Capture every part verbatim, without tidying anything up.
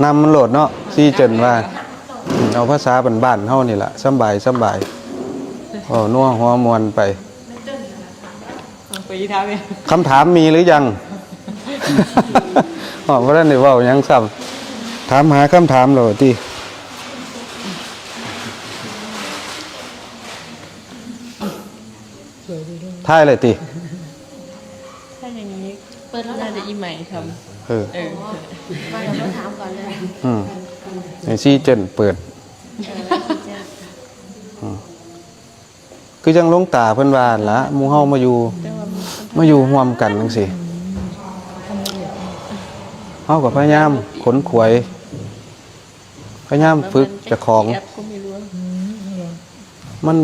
นำมันโลดเนาะ ซีเจินว่า เอาภาษาบ้านๆเฮานี่ล่ะ สำบายสำบาย เว้านัวหัวม่วนไป เอาไปอีกถามเลย คำถามมีหรือยัง อ๋อ บ่ทันได้เว้าหยังซ้ำ ถามหาคำถามแล้วติ ถ่ายเลยติ ถ้าอย่างนี้ เปิดแล้วเหรอคะ น่าจะอีใหม่ทำ เออ เออ มาเดี๋ยวมาถามก่อนเลย อืม ให้ซีเจินเปิด อืม คือจั่งหลวงตาเพิ่นว่าหั่นล่ะ หมู่เฮามาอยู่ มาอยู่ร่วมกันจั่งซี้ เฮาก็พยายามขนขวาย พยายามฝึกเจ้าของ แอปก็ไม่รู้ มัน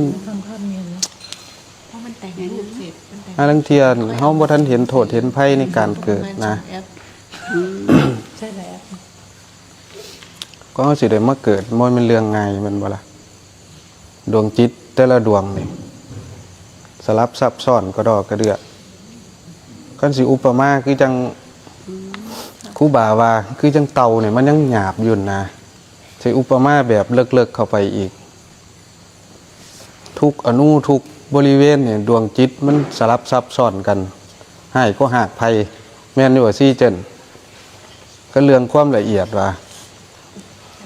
เพราะมันแต่งรูปเสร็จ มันแต่ง อ่า ลางเทื่อเฮาบ่ทันเห็นโทษเห็นภัยในการเกิดนะ แอป ใช่แล้ว ก็เฮาสิได้มาเกิด บ่แม่นเรื่องง่ายแม่นบ่ล่ะ ดวงจิตแต่ละดวงนี่ สลับซับซ้อนกระดอกกระเดื่อ คันสิอุปมาคือจั่งครูบาว่า คือจั่งเต่านี่มันยังหยาบอยู่นะ สิอุปมาแบบเลิกๆเข้าไปอีก ทุกอณุทุกบริเวณเนี่ย ดวงจิตมันสลับซับซ้อนกัน ฮ้ายก็ฮากไผ่ แม่นอยู่บ่ ซีเจิน ก็เรื่องความละเอียดว่า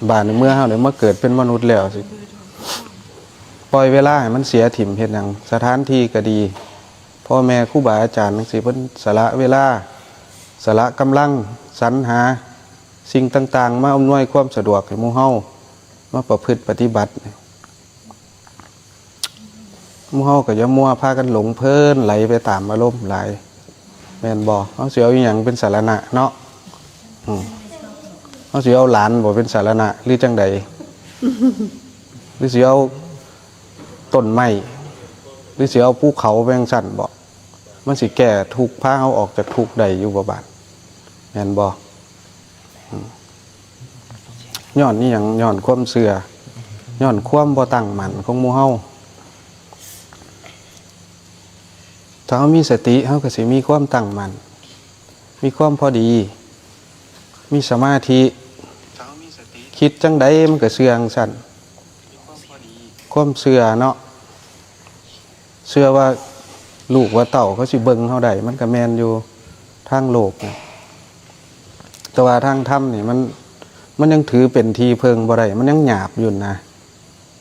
บาดนี้เมื่อเฮาได้มาเกิดเป็นมนุษย์แล้วสิ ปล่อยเวลาให้มันเสียถิ่มเฮ็ดหยัง สถานที่ก็ดี พ่อแม่ครูบาอาจารย์จั่งซี้ เพิ่นสละเวลา สละกำลัง สรรหาสิ่งต่างๆ มาอำนวยความสะดวกให้หมู่เฮา มาประพฤติปฏิบัติ หมู่เฮาก็อย่ามัวพากันหลงเพลินไหลไปตามอารมณ์หลาย แม่นบ่ เฮาสิเอาอิหยังเป็นสรณะเนาะ อืม เฮาสิเอาหลานบ่เป็นสรณะ หรือจั่งใด หรือสิเอาต้นไม้ หรือสิเอาภูเขาไปจั่งซั้นบ่ มันสิแก้ทุกข์ พาเฮาออกจากทุกข์ได้อยู่บ่บาด แม่นบ่ อืม ย้อนอิหยัง ย้อนความเชื่อ ย้อนความบ่ตั้งมั่นของหมู่เฮา ถ้าเฮามีสติ เฮาก็สิมีความตั้งมั่น มีความพอดี มีสมาธิ คิดจั่งใดมันก็เชื่อจั่งซั้น ความเชื่อเนาะ เชื่อว่าลูกว่าเต้าเขาสิเบิ่งเฮาได้ มันก็แม่นอยู่ทางโลกนะ แต่ว่าทางธรรมนี่มัน มันยังถือเป็นที่เพิ่งบ่ได้ มันยังหยาบอยู่นะ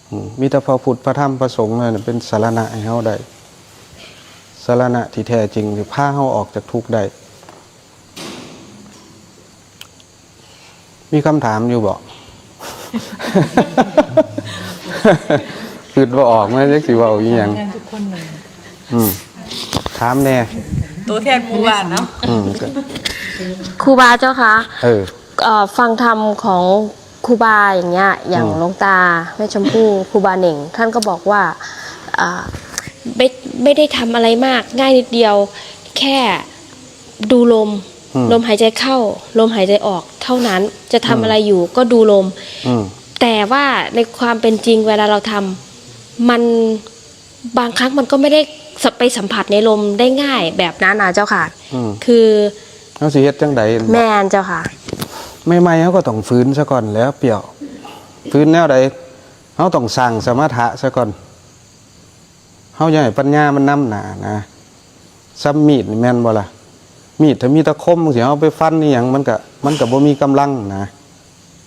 อืม มีแต่พระพุทธ พระธรรม พระสงฆ์นั่นเป็นสรณะให้เฮาได้ สรณะที่แท้จริงที่พาเฮาออกจากทุกข์ได้ มีคำถามอยู่บ่ คิดบ่ออก แม่นจักสิเว้าอีหยัง ทุกคนเลย อืม ถามแน่ ตัวแทนหมู่บ้านเนาะ อืม ก็ ครูบาเจ้าคะ เออ เอ่อ ฟังธรรมของครูบาอย่างเงี้ย อย่าง อืม หลวงตา แม่ชมพู ครูบาเหน่ง ท่านก็บอกว่า อ่า ไม่ ไม่ได้ทำอะไรมาก ง่ายนิดเดียว แค่ดูลม อืม ลมหายใจเข้า ลมหายใจออก เท่านั้น จะทำ อืม อะไรอยู่ก็ดูลม อืม แต่ว่าในความเป็นจริงเวลาเราทำ มัน บางครั้งมันก็ไม่ได้สะ- ไปสัมผัสในลมได้ง่ายแบบนั้นนะเจ้าค่ะ อืม คือ เฮาสิเฮ็ดจั่งใด แม่นเจ้าค่ะ ใหม่ๆ เฮาก็ต้องฝืนซะก่อนแหล้วเปรียว ฝืนแนวใด เฮาต้องสร้างสมถะซะก่อน เฮาอย่าให้ปัญญามันนำหน้านะ ส่ำมีดนี่แม่นบ่ล่ะ มีดถ้ามีแต่คมจั่งซี้ เฮาไปฟันอีหยังมันก็ มันก็บ่มีกำลังนะ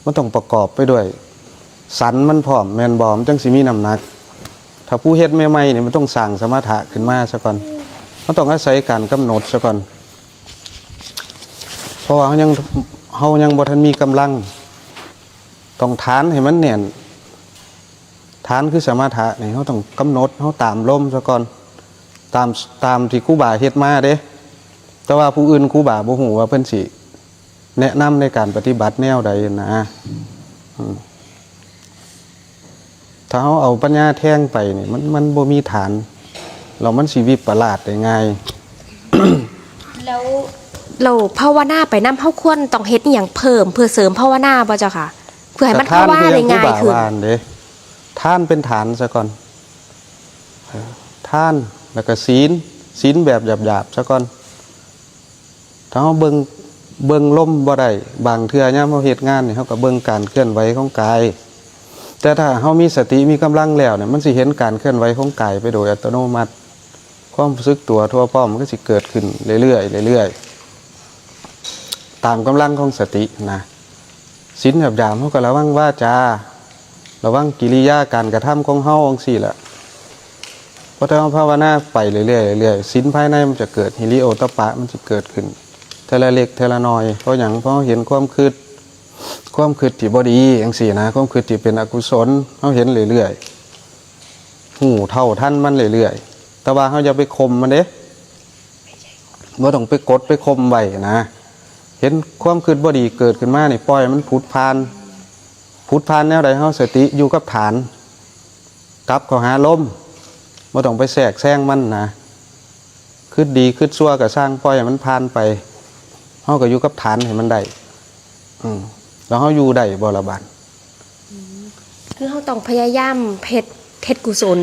มันต้องประกอบไปด้วยสันมันพร้อม แม่นบ่ มันจั่งสิมีน้ำหนัก ถ้าผู้เฮ็ดใหม่ๆนี่มันต้องสร้างสมถะขึ้นมาซะก่อน มันต้องอาศัยการกำหนดซะก่อน เพราะว่าเฮายัง เฮายังบ่ทันมีกำลัง ต้องฐานให้มันแน่น ฐานคือสมถะนี่ เฮาต้องกำหนด เฮาตามลมซะก่อน ตาม ตามที่ครูบาเฮ็ดมาเด้ แต่ว่าผู้อื่นครูบาบ่ฮู้ว่าเพิ่นสิแนะนำในการปฏิบัติแนวใดนะ อืม ถ้าเฮาเอาปัญญาแทงไปนี่ มัน มันบ่มีฐาน แล้วมันสิวิปลาสได้ง่าย แล้ว เราภาวนาไปนำ เฮาควรต้องเฮ็ดอิหยังเพิ่ม เพื่อเสริมภาวนาบ่เจ้าค่ะ เพื่อให้มัน ก็ทาน ภาวนาได้ง่ายขึ้น คือจั่งครูบาว่าหั่นเด้ ทานเป็นฐานซะก่อน เออ ทาน แล้วก็ศีล ศีลแบบหยาบๆซะก่อน ถ้าเฮาเบิ่ง เบิ่งลมบ่ได้ บางเทื่อยามเฮาเฮ็ดงานนี่ เฮาก็เบิ่งการเคลื่อนไหวของกาย แต่ถ้าเฮามีสติมีกำลังแล้วเนี่ย มันสิเห็นการเคลื่อนไหวของกายไปโดยอัตโนมัติ ความรู้สึกตัวทั่วพร้อมมันก็สิเกิดขึ้นเรื่อยๆเรื่อยๆ ตามกำลังของสตินะ ศีลหยาบๆ เฮาก็ระวังวาจา ระวังกิริยาการกระทำของเฮาจั่งซี้แหละ พอเฮาภาวนาไปเรื่อยๆเรื่อยๆ ศีลภายในมันจะเกิด ฮิริโอตตัปปะมันจะเกิดขึ้น เทื่อละเล็กเทื่อละน้อย เพราะหยัง เพราะเฮาเห็นความคิด ความคิดที่บ่ดีจั่งซี้นะ ความคิดที่เป็นอกุศล เฮาเห็นเรื่อยๆ ฮู้เท่าทันมันเรื่อยๆ แต่ว่าเฮาอย่าไปข่มมันเด้ บ่ต้องไปกดไปข่มไว้นะ เห็นความคิดบ่ดีเกิดขึ้นมานี่ ปล่อยมันผุดผ่าน ผุดผ่านแนวใด เฮาสติอยู่กับฐาน กลับเข้าหาลม บ่ต้องไปแทรกแซงมันนะ คิดดีคิดชั่วก็ซ่าง ปล่อยให้มันผ่านไป เฮาก็อยู่กับฐานให้มันได้ อืม แล้วเฮาอยู่ได้บ่ละบาด คือเฮาต้องพยายามเฮ็ดเฮ็ดกุศล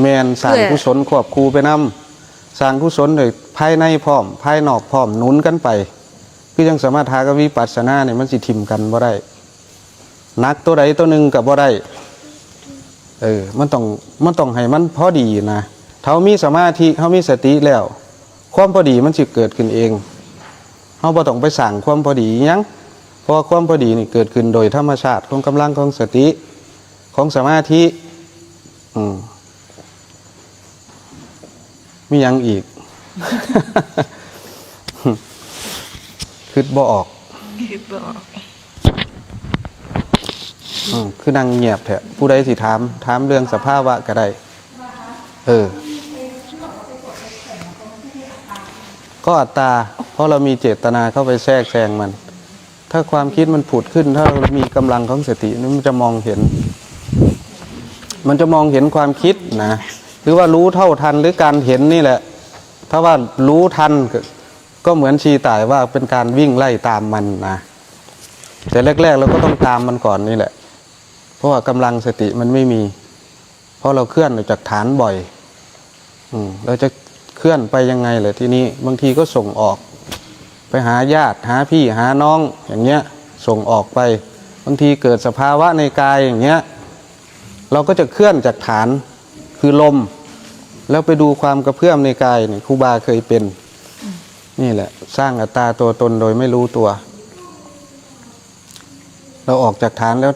แม่น สร้าง เพื่อ กุศลควบคู่ไปนำ สร้างกุศลโดยภายในพร้อม ภายนอกพร้อม หนุนกันไป คือจั่งสมถะกับวิปัสสนาเนี่ย มันสิถิ่มกันบ่ได้ หนักตัวใดตัวหนึ่งก็บ่ได้ เออ มันต้อง มันต้องให้มันพอดีนะ ถ้าเฮามีสมาธิ เฮามีสติแล้ว ความพอดีมันสิเกิดขึ้นเอง เฮาบ่ต้องไปสร้างความพอดีอิหยัง เพราะว่าความพอดีนี่เกิดขึ้นโดยธรรมชาติของกำลังของสติ ของสมาธิ อืม มีหยังอีก คิดบ่ออก คิดบ่ออก อืม คือนั่งเงียบแท้ ผู้ใดสิถาม ถามเรื่องสภาวะก็ได้ เออ ก็อัตตา เพราะเรามีเจตนาเข้าไปแทรกแซงมัน ถ้าความคิดมันผุดขึ้น ถ้าเรามีกำลังของสตินี่ มันจะมองเห็น มันจะมองเห็นความคิดนะ หรือว่ารู้เท่าทัน หรือการเห็นนี่แหละ ถ้าว่ารู้ทันก็ ก็เหมือนชีต่ายว่าเป็นการวิ่งไล่ตามมันนะ แต่แรกๆ เราก็ต้องตามมันก่อนนี่แหละ เพราะว่ากำลังสติมันไม่มี เพราะเราเคลื่อนออกจากฐานบ่อย อืม เราจะเคลื่อนไปยังไงล่ะทีนี้ บางทีก็ส่งออก ไปหาญาติ หาพี่ หาน้อง อย่างเงี้ย ส่งออกไป บางทีเกิดสภาวะในกายอย่างเงี้ย เราก็จะเคลื่อนจากฐาน คือลม แล้วไปดูความกระเพื่อมในกายเนี่ย ครูบาเคยเป็น นี่แหละ สร้างอัตตาตัวตนโดยไม่รู้ตัว เราออกจากฐานแล้ว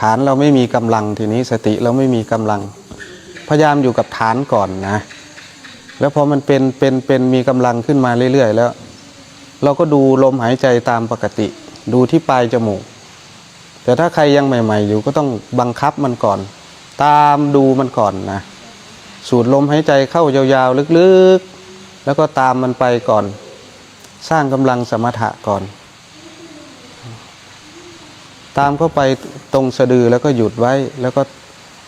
ฐานเราไม่มีกำลัง ทีนี้สติเราไม่มีกำลัง พยายามอยู่กับฐานก่อนนะ แล้วพอมันเป็น เป็น เป็น มีกำลังขึ้นมาเรื่อยๆ แล้ว เราก็ดูลมหายใจตามปกติ ดูที่ปลายจมูก แต่ถ้าใครยังใหม่ๆ อยู่ก็ต้องบังคับมันก่อน ตามดูมันก่อนนะ สูดลมหายใจเข้ายาวๆ ลึกๆ แล้วก็ตามมันไปก่อน สร้างกำลังสมถะก่อน ตามเข้าไปตรงสะดือแล้วก็หยุดไว้ แล้วก็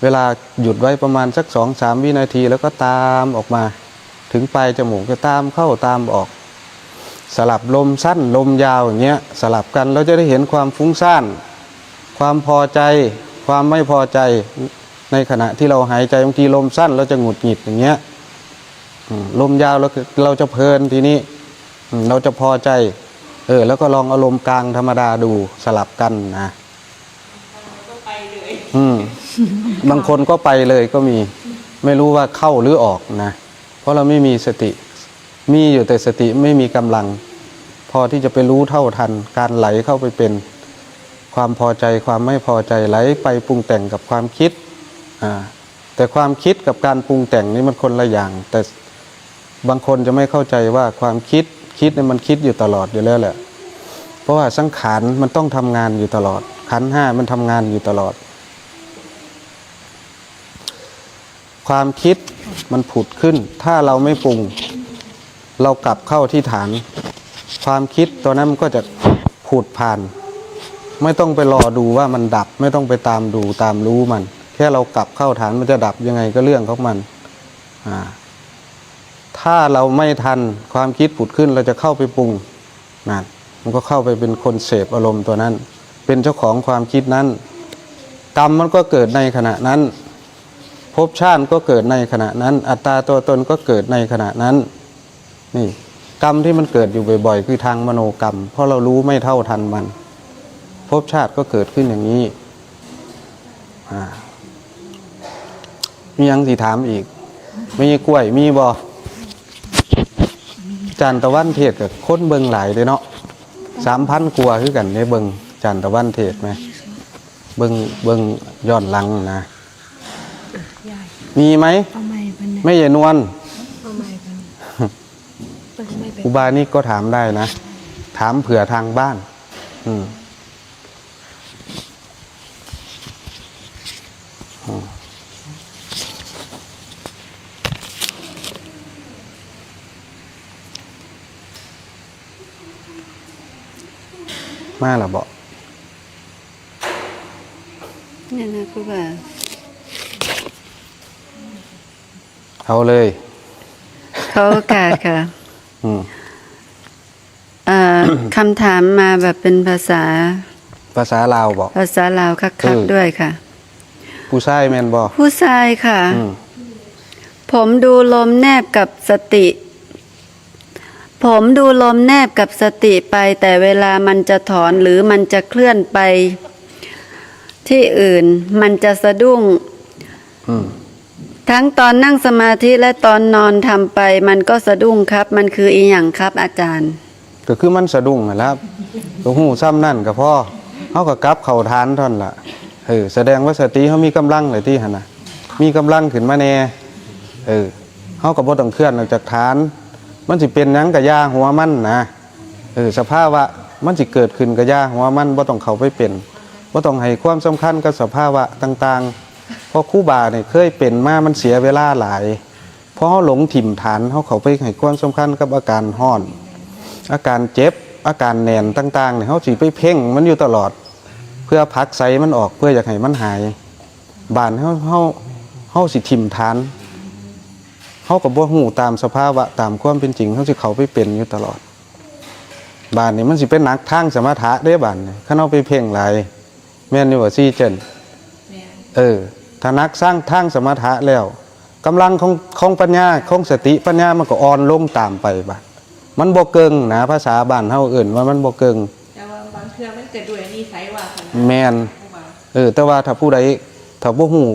เวลาหยุดไว้ประมาณสักสองสามวินาที แล้วก็ตามออกมา ถึงปลายจมูก ก็ตามเข้าตามออก สลับลมสั้นลมยาวอย่างเงี้ย สลับกัน เราจะได้เห็นความฟุ้งซ่าน ความพอใจ ความไม่พอใจ ในขณะที่เราหายใจ บางทีลมสั้นเราจะหงุดหงิดอย่างเงี้ย อืม ลมยาวเราคือเราจะเพลินทีนี้ อืม เราจะพอใจ เออ แล้วก็ลองเอาลมกลางธรรมดาดู สลับกันนะ อืม บางคนก็ไปเลยก็มี ไม่รู้ว่าเข้าหรือออกนะ เพราะเราไม่มีสติ มีอยู่แต่สติไม่มีกำลัง พอที่จะไปรู้เท่าทัน การไหลเข้าไปเป็น ความพอใจ ความไม่พอใจ ไหลไปปรุงแต่งกับความคิด อ่า แต่ความคิดกับการปรุงแต่งนี่มันคนละอย่าง แต่บางคนจะไม่เข้าใจว่าความคิด คิดเนี่ยมันคิดอยู่ตลอดอยู่แล้วแหละ เพราะว่าสังขารมันต้องทำงานอยู่ตลอด ขันธ์ห้ามันทำงานอยู่ตลอด ความคิดมันผุดขึ้น ถ้าเราไม่ปรุง เรากลับเข้าที่ฐาน ความคิดตัวนั้นมันก็จะผุดผ่าน ไม่ต้องไปรอดูว่ามันดับ ไม่ต้องไปตามดูตามรู้มัน แค่เรากลับเข้าฐาน มันจะดับยังไงก็เรื่องของมัน อ่า ถ้าเราไม่ทันความคิดผุดขึ้น เราจะเข้าไปปรุง นั่น มันก็เข้าไปเป็นคนเสพอารมณ์ตัวนั้น เป็นเจ้าของความคิดนั้น กรรมมันก็เกิดในขณะนั้น ภพชาติก็เกิดในขณะนั้น อัตตาตัวตนก็เกิดในขณะนั้น นี่ กรรมที่มันเกิดอยู่บ่อยๆ คือทางมโนกรรม เพราะเรารู้ไม่เท่าทันมัน ภพชาติก็เกิดขึ้นอย่างนี้ อ่า มีหยังสิถามอีก ไม่ใช่กล้วย มีบ่ จานตะวันเทศน์กับคนเบิ่งหลายเลยเนาะ สามพันกว่าคือกันในเบิ่ง จานตะวันเทศน์ไหม เบิ่ง เบิ่งย้อนหลังนะ ยาย มีไหม เอาไมค์ไปเนี่ย ไม่ใหญ่นวล เอาไมค์ไปเนี่ย เปิดไมค์ไป อุบานี้ก็ถามได้นะ ถามเผื่อทางบ้าน อืม อืม มาแล้วบ่ เนี่ยนะครูบา เอาเลย ขอโอกาสค่ะ อืม เอ่อ คำถามมาแบบเป็นภาษา ภาษาลาวบ่ ภาษาลาวคักๆ เออ ด้วยค่ะ ผู้ชายแม่นบ่ ผู้ชายค่ะ อืม ผมดูลมแนบกับสติ ผมดูลมแนบกับสติไป แต่เวลามันจะถอนหรือมันจะเคลื่อนไปที่อื่น มันจะสะดุ้ง อืม ทั้งตอนนั่งสมาธิและตอนนอนทำไป มันก็สะดุ้งครับ มันคืออีหยังครับ อาจารย์ ก็คือมันสะดุ้งนั่นล่ะ ก็ฮู้ซ่ำนั่นก็พอ เฮาก็กลับเข้าฐานเท่านั้นล่ะ เออ แสดงว่าสติเฮามีกำลังเลยติหั่นน่ะ มีกำลังขึ้นมาแน่ เออ เฮาก็บ่ต้องเคลื่อนออกจากฐาน มันสิเป็นหยังก็อย่าหัวมันนะ เออ สภาวะมันสิเกิดขึ้นก็อย่าหัวมัน บ่ต้องเข้าไปเป็น บ่ต้องให้ความสำคัญกับสภาวะต่างๆ เพราะครูบาเนี่ยเคยเป็นมา มันเสียเวลาหลาย เพราะเฮาหลงถิ่มฐาน เฮาเข้าไปให้ความสำคัญกับอาการฮ้อน อาการเจ็บ อาการแน่นต่างๆ เนี่ย เฮาสิไปเพ่งมันอยู่ตลอด เพื่อผลักไสมันออก เพื่ออยากให้มันหาย บาดเฮา เฮา เฮาสิถิ่มฐาน เฮาก็บ่ฮู้ตามสภาวะ ตามความเป็นจริง เฮาสิเข้าไปเป็นอยู่ตลอด บาดนี้มันสิเป็นหนักทางสมถะเด้ บาดนี้ คันเฮาไปเพ่งหลาย แม่นอยู่บ่ ซีเจน แม่น เออ ถ้าหนักสร้างทางสมถะแล้ว กำลังของ ของปัญญา ของสติปัญญามันก็อ่อนลงตามไป บาดมันบ่เกิ่งนะ ภาษาบ้านเฮาเอิ้นว่ามันบ่เกิ่ง แต่ว่าบางเทื่อมันก็ด้วยนิสัยวาสนา แม่น ครูบา เออ แต่ว่าถ้าผู้ใด ถ้าบ่ฮู้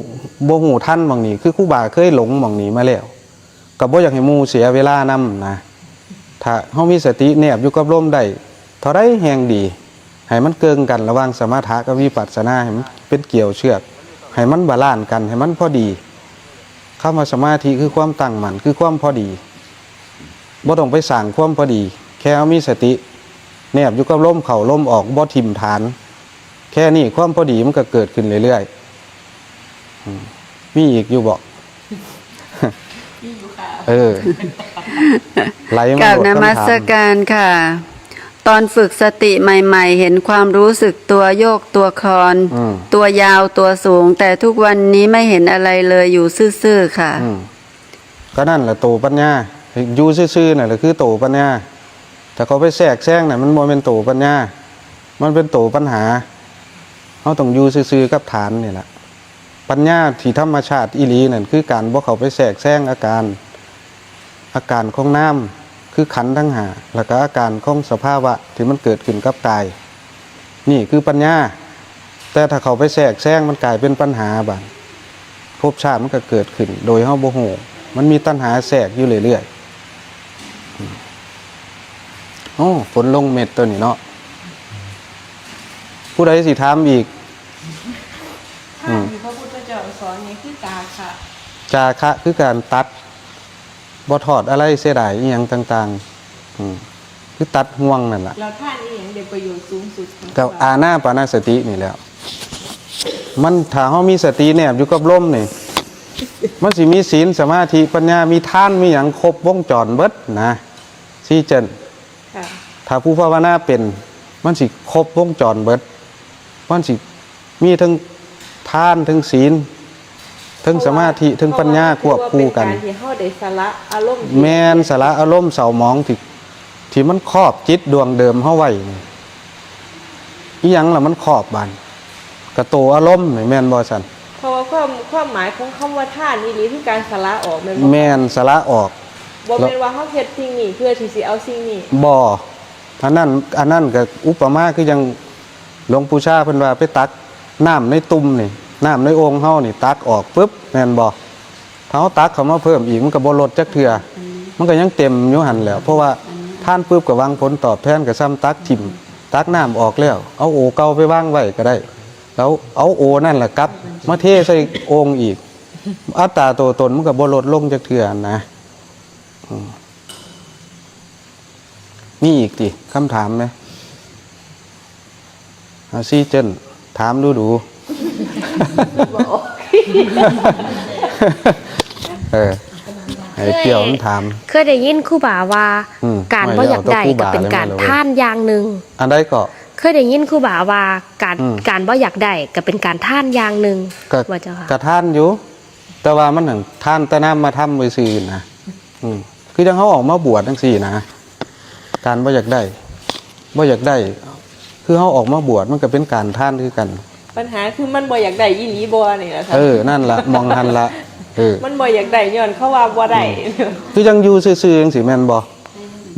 บ่ฮู้ทันหม่องนี้ คือครูบาเคยหลงหม่องนี้มาแล้ว ก็บ่อยากให้หมู่เสียเวลานำนะ ถ้าเฮามีสติแนบอยู่กับลมได้ เท่าใดแฮงดี ให้มันเกิ่งกันระหว่างสมถะกับวิปัสสนา ให้มันเป็นเกลียวเชือก ให้มันบาลานซ์กัน ให้มันพอดี คำว่าสมาธิคือความตั้งมั่น คือความพอดี บ่ต้องไปสร้างความพอดี แค่เฮามีสติ แนบอยู่กับลมเข้าลมออก บ่ถิ่มฐาน แค่นี้ความพอดีมันก็เกิดขึ้นเรื่อยๆ อืม มีอีกอยู่บ่ มีอยู่ค่ะ เออ ไหลมาก ราบนมัสการค่ะ ตอนฝึกสติใหม่ๆ เห็นความรู้สึกตัวโยกตัวคลอน อืม ตัวยาวตัวสูง แต่ทุกวันนี้ไม่เห็นอะไรเลย อยู่ซื่อๆ ค่ะ อืม ก็นั่นแหละโตปัญญา อยู่ซื่อๆ นั่นแหละคือโตปัญญา ถ้าเขาไปแทรกแซงน่ะ มันบ่แม่นโตปัญญา มันเป็นโตปัญหา เฮาต้องอยู่ซื่อๆ กับฐานนี่แหละ ปัญญาที่ธรรมชาติอีหลีนั่นคือการบ่เข้าไปแทรกแซงอาการ อาการของนาม คือขันธ์ทั้งห้า แล้วก็อาการของสภาวะที่มันเกิดขึ้นกับกาย นี่คือปัญญา แต่ถ้าเข้าไปแทรกแซงมันกลายเป็นปัญหาบาด ภพชาติมันก็เกิดขึ้น โดยเฮาบ่ฮู้ มันมีตัณหาแทรกอยู่เรื่อยๆ โอ้ ฝนลงเม็ดตัวนี้เนาะ ผู้ใดสิถามอีก อืม ที่พระพุทธเจ้าสอนนี่คือจาคะ จาคะคือการตัด บ่ทอดอะไรเสียดายอิหยังต่างๆ อืม คือตัดห่วงนั่นล่ะ แล้วทานอีหยังได้ประโยชน์สูงสุดของ กับ พระ อานาปานสตินี่แหละ มันถ้าเฮามีสติแนบอยู่กับลมนี่ มันสิมีศีล สมาธิ ปัญญา มีทาน มีหยังครบวงจรเบิดนะ ซีเจน ค่ะ ถ้าผู้ภาวนาเป็น มันสิครบวงจรเบิด มันสิมีทั้งทาน ทั้งศีล ทั้งสมาธิ ทั้งปัญญา ควบคู่กัน เพราะว่ามันก็ถือว่าเป็นการที่เฮาได้สละอารมณ์ที่ แม่น สละอารมณ์เศร้าหมองที่ ที่มันครอบจิตดวงเดิมเฮาไว้นี่ อิหยังล่ะมันครอบบาด กะโตอารมณ์นี่ แม่นบ่ซั่น เพราะว่าความ ความหมายของคำว่าทานอีหลีคือการสละออก แม่นบ่คะ แม่น สละออก บ่แม่นว่าเฮาเฮ็ดสิ่งนี้เพื่อที่สิเอาสิ่งนี้ บ่ อันนั้น อันนั้นก็อุปมาคือจั่งหลวงปู่ชาเพิ่นว่าไปตักน้ำในตุ่มนี่ น้ำในโอ่งเฮานี่ตักออกปึ๊บ แม่นบ่ ถ้าเฮาตักเข้ามาเพิ่มอีก มันก็บ่ลดจักเทื่อ มันก็ยังเต็มอยู่หั่นแหละ เพราะว่าทานปึ๊บก็หวังผลตอบแทน ก็ส่ำตักถิ่ม ตักน้ำออกแล้ว เอาโอ่งเก่าไปวางไว้ก็ได้ แล้วเอาโอ่งนั่นล่ะกลับมาเทใส่โอ่งอีก อัตราตัวตนมันก็บ่ลดลงจักเทื่อนะ อืม มีอีกติ คำถามไหม อาซีเจน ถามดูดู เออ ให้เปรี้ยวมันถาม เคยได้ยินครูบาว่า อืม การบ่อยากได้ก็เป็นการทานอย่างหนึ่ง อันใดก็ เคยได้ยินครูบาว่า การ อืม การบ่อยากได้ก็เป็นการทานอย่างหนึ่ง ก็ ว่าเจ้าค่ะ ก็ทานอยู่ แต่ว่ามันหั่นทานแต่นามธรรมซื่อๆนะ อืม คือจั่งเฮาออกมาบวชจั่งซี้นะ การบ่อยากได้ บ่อยากได้ คือเฮาออกมาบวชมันก็เป็นการทานคือกัน ปัญหาคือมันบ่อยากได้อีหลีบ่นี่ล่ะค่ะ เออ นั่นล่ะ หม่องหั่นล่ะ เออ มันบ่อยากได้ย้อนเขาว่าบ่ได้ อืม คือจั่งอยู่ซื่อๆจั่งซี้แม่นบ่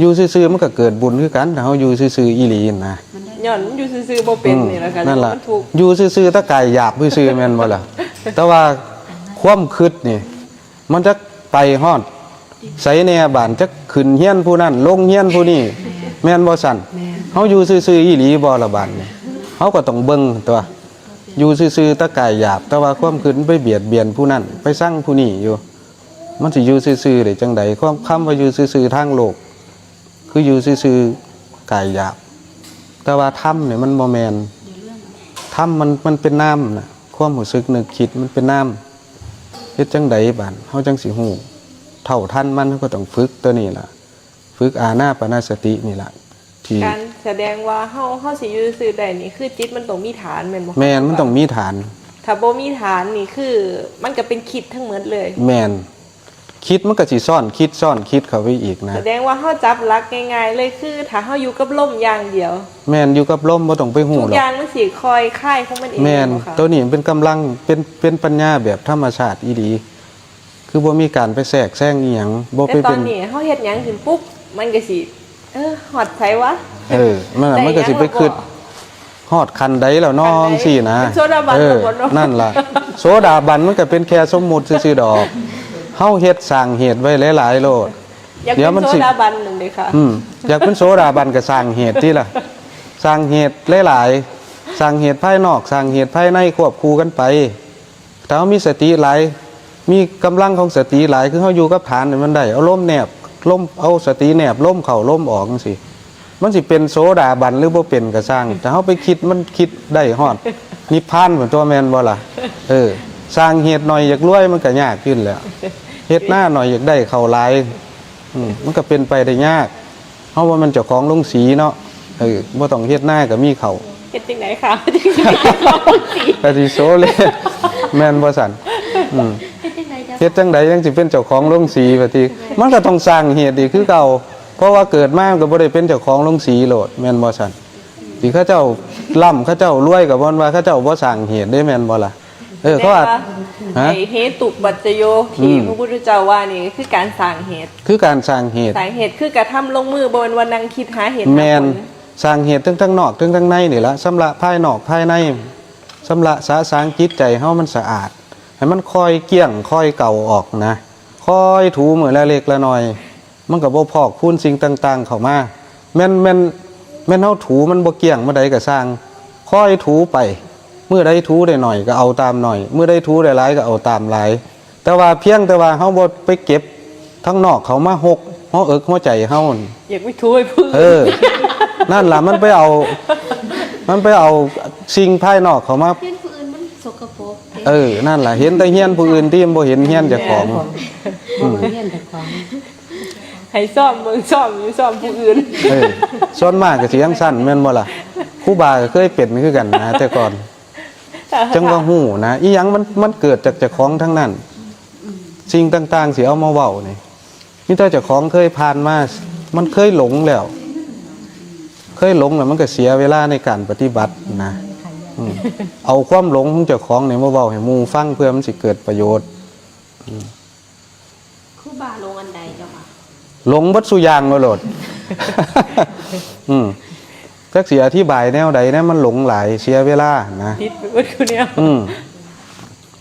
อยู่ซื่อๆมันก็เกิดบุญคือกัน ถ้าเฮาอยู่ซื่อๆอีหลีหั่นนะ ย้อนมันอยู่ซื่อๆบ่เป็นนี่ล่ะค่ะ อืม นั่นล่ะ มันทุกข์ อยู่ซื่อๆแต่กายหยาบซื่อๆแม่นบ่ล่ะ แต่ว่าความคิดนี่ มันจักไปฮอดไสแหน่บาด จักขึ้นเฮียนผู้นั้น ลงเฮียนผู้นี้ แม่นบ่ซั่น แม่น เฮาอยู่ซื่อๆอีหลีบ่ล่ะบาดนี้ เฮาก็ต้องเบิ่งตั๊ว อยู่ซื่อๆแต่กายหยาบ แต่ว่าความคิดมันไปเบียดเบียนผู้นั้น ไปซังผู้นี้อยู่ มันสิอยู่ซื่อๆได้จั่งใด ความ คำว่าอยู่ซื่อๆทางโลก คืออยู่ซื่อๆกายหยาบ แต่ว่าธรรมนี่มันบ่แม่น ธรรมมัน มันเป็นนามนะ ความรู้สึกนึกคิดมันเป็นนาม เฮ็ดจั่งใดบาด เฮาจั่งสิฮู้เท่าทันมัน เฮาก็ต้องฝึกตัวนี้ล่ะ ฝึกอานาปานสตินี่ล่ะ ที่ การแสดงว่าเฮา เฮาสิอยู่ซื่อได้นี่ คือจิตมันต้องมีฐานแม่นบ่คะ แม่น มันต้องมีฐาน ถ้าบ่มีฐานนี่คือ มันก็เป็นคิดทั้งหมดเลย แม่น คิดมันก็สิซ้อนคิดซ้อนคิดเข้าไปอีกนะ แสดงว่าเฮาจับหลักง่ายๆเลย คือถ้าเฮาอยู่กับลมอย่างเดียว แม่น อยู่กับลม บ่ต้องไปฮู้หรอก ทุกอย่างมันสิค่อยคลายของมันเอง แม่น บ่คะ ตัวนี้มันเป็นกำลัง เป็น เป็นปัญญาแบบธรรมชาติอีหลี คือบ่มีการไปแทรกแซงอีหยัง บ่ไป แต่ตอนนี้เฮาเฮ็ดหยังขึ้นปุ๊บ มันก็สิ เออ ฮอดไสวะ เออ มันน่ะ ได้หยัง มันก็สิไปคิด แล้วบ่ ฮอดขั้นใดแล้วน้อ ขั้นใด จั่งซี้นะ เป็นโสดาบัน เออ แล้วบ่เนาะ นั่นล่ะ โสดาบันมันก็เป็นแค่สมมุติซื่อๆดอก เฮาเฮ็ดสร้างเหตุไว้หลายๆโลด อยาก เดี๋ยว เป็น มัน โส สิ ดาบันนั่นเด้ค่ะ อืม อยากเป็นโสดาบันก็สร้างเหตุติล่ะ สร้างเหตุหลายๆ สร้างเหตุภายนอก สร้างเหตุภายในควบคู่กันไป ถ้าเฮามีสติหลาย มีกำลังของสติหลาย คือเฮาอยู่กับฐานนี่มันได้ เอาลมแนบ ลม เอาสติแนบ ลมเข้า ลมออกจั่งซี้ มันสิเป็นโสดาบันหรือบ่เป็นก็ซ่าง ถ้าเฮาไปคิด มันคิดได้ฮอดนิพพานพุ้นตั๊ว แม่นบ่ล่ะ เออ สร้างเหตุหน่อยอยากรวยมันก็ยากอยู่หั่นแหล้ว เฮ็ดนาหน่อยอยากได้ข้าวหลาย อืม มันก็เป็นไปได้ยาก เฮาบ่แม่นเจ้าของโรงสีเนาะ เออ บ่ต้องเฮ็ดนาก็มีข้าว เฮ็ดจั่งใดคะ จั่งสิเป็นเจ้าของโรงสี ก็สิโซเล แม่นบ่ซั่น อืม เฮ็ดจั่งใดจั่งสิเป็นเจ้าของโรงสีบัดนี้ มันก็ต้องสร้างเหตุอีกคือเก่า เพราะว่าเกิดมามันก็บ่ได้เป็นเจ้าของโรงสีโลด แม่นบ่ซั่น ที่เขาเจ้าร่ำเขาเจ้ารวยก็บ่แม่นว่าเขาเจ้าบ่สร้างเหตุเด้ แม่นบ่ล่ะ เออ เขาว่า แสดงว่า ฮะ ไอ้เหตุปัจจโยที่ อืม พระพุทธเจ้าว่านี่คือการสร้างเหตุ คือการสร้างเหตุ สร้างเหตุคือกระทำลงมือ บ่แม่นว่านั่งคิดหาเหตุหาผล แม่น สร้างเหตุทั้งทางนอกทั้งทางในนี่ล่ะ ชำระภายนอกภายใน ชำระสะสางจิตใจเฮามันสะอาด ให้มันค่อยเกลี้ยงค่อยเก่าออกนะ ค่อยถูมื้อละเล็กละน้อย มันก็บ่พอกพูนสิ่งต่างๆเข้ามา แม่น แม่น แม่นเฮาถูมันบ่เกลี้ยงมื้อใดก็ซ่าง ค่อยถูไป มื้อใดถูได้หน่อยก็เอาตามหน่อย มื้อใดถูได้หลายก็เอาตามหลาย แต่ว่าเพียงแต่ว่าเฮาบ่ไปเก็บทางนอกเข้ามาฮกหัวอกหัวใจเฮานั่น อยากไปถูให้ผู้อื่น เออ นั่นล่ะ มันไปเอา มันไปเอาสิ่งภายนอกเข้ามา เห็นผู้อื่นมันสกปรก เออ นั่นล่ะ เห็นแต่เฮือนผู้อื่นที่มันบ่เห็นเฮือนเจ้าของ บ่เห็นเฮือนเจ้าของ ให้ซ่อมเบิ่ง ซ่อมอยู่ ซ่อมผู้อื่น เออ ส่วนมากก็สิจั่งซั่นแม่นบ่ล่ะ ครูบาก็เคยเป็นคือกันนะ แต่ก่อน จั่งว่าฮู้นะ อีหยังมัน มันเกิดจากเจ้าของทั้งนั้น สิ่งต่างๆสิเอามาเว้านี่ มีแต่เจ้าของเคยผ่านมา มันเคยหลงแล้ว เคยหลงแล้วมันก็เสียเวลาในการปฏิบัตินะ อืม เอาความหลงของเจ้าของนี่มาเว้าให้หมู่ฟัง เพื่อมันสิเกิดประโยชน์ อืม ครูบาหลงอันใดเจ้าคะ หลงเบิดซุอย่างโลด อืมจักสิอธิบายแนวใดนะ มันหลงหลาย เสียเวลานะ ติดไปเบิดคู่แนว อืม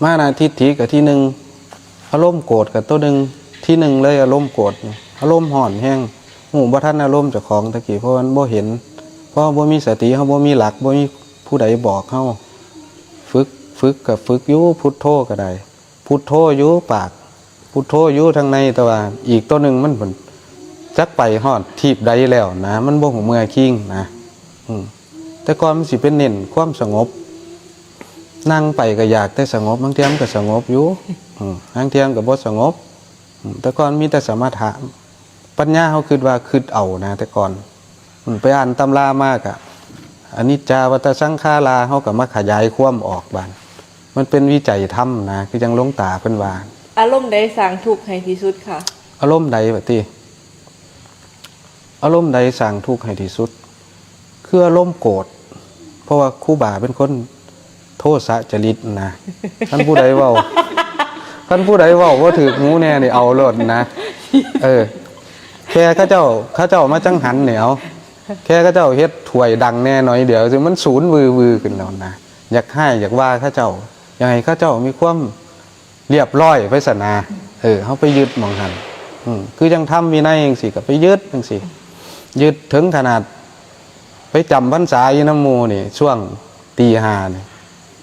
มานะ ทิฏฐิกับที่หนึ่ง อารมณ์โกรธกับตัวหนึ่ง ที่หนึ่งเลย อารมณ์โกรธ อารมณ์ร้อนแฮง ฮู้บ่ทันอารมณ์เจ้าของตะกี้ เพราะมันบ่เห็น เพราะบ่มีสติ เฮาบ่มีหลัก บ่มีผู้ใดบอกเฮา ฝึก ฝึกกับฝึกอยู่ พุทโธก็ได้ พุทโธอยู่ปาก พุทโธอยู่ทางใน แต่ว่าอีกตัวหนึ่งมันเพิ่นจักไปฮอดทีปใดแล้วนะ มันบ่ฮู้เมือคิงนะ อืมแต่ก่อนมันสิเป็นเน้นความสงบ นั่งไปก็อยากแต่สงบ บางเทื่อมันก็สงบอยู่ อืมบางเทื่อมันก็บ่สงบ อืมแต่ก่อนมีแต่สมถะ ปัญญาเฮาคิดว่าคิดเอานะ แต่ก่อน อืมไปอ่านตำรามากะ อนิจจาวัฏฏะสังขารา เฮาก็มาขยายความออกบาด มันเป็นวิจัยธรรมนะ คือจั่งหลวงตาเพิ่นว่า อารมณ์ใดสร้างทุกข์ให้ที่สุดคะ อารมณ์ใดวะติ อารมณ์ใดสร้างทุกข์ให้ที่สุด คืออารมณ์โกรธ เพราะว่าครูบาเป็นคนโทสะจริตนะ คันผู้ใดเว้า คันผู้ใดเว้าบ่ถืกหูแน่นี่เอาโลดนะ เออ แค่เขาเจ้า เขาเจ้ามาจั่งหันนี่เอา แค่เขาเจ้าเฮ็ดถ้วยดังแน่หน่อยเดียว ซึ่งมันสูนวือวือขึ้นแล้วนะ อยากฮ้ายอยากว่าเขาเจ้า อยากให้เขาเจ้ามีความเรียบร้อยไปซะนะ เออ เฮาไปยึดหม่องหั้น อืมคือจั่งธรรมวินัยจั่งซี้ ก็ไปยึดจั่งซี้ ยึดถึงขนาด ไปจำพรรษาอยู่นำหมู่นี่ ช่วงตีห้านี่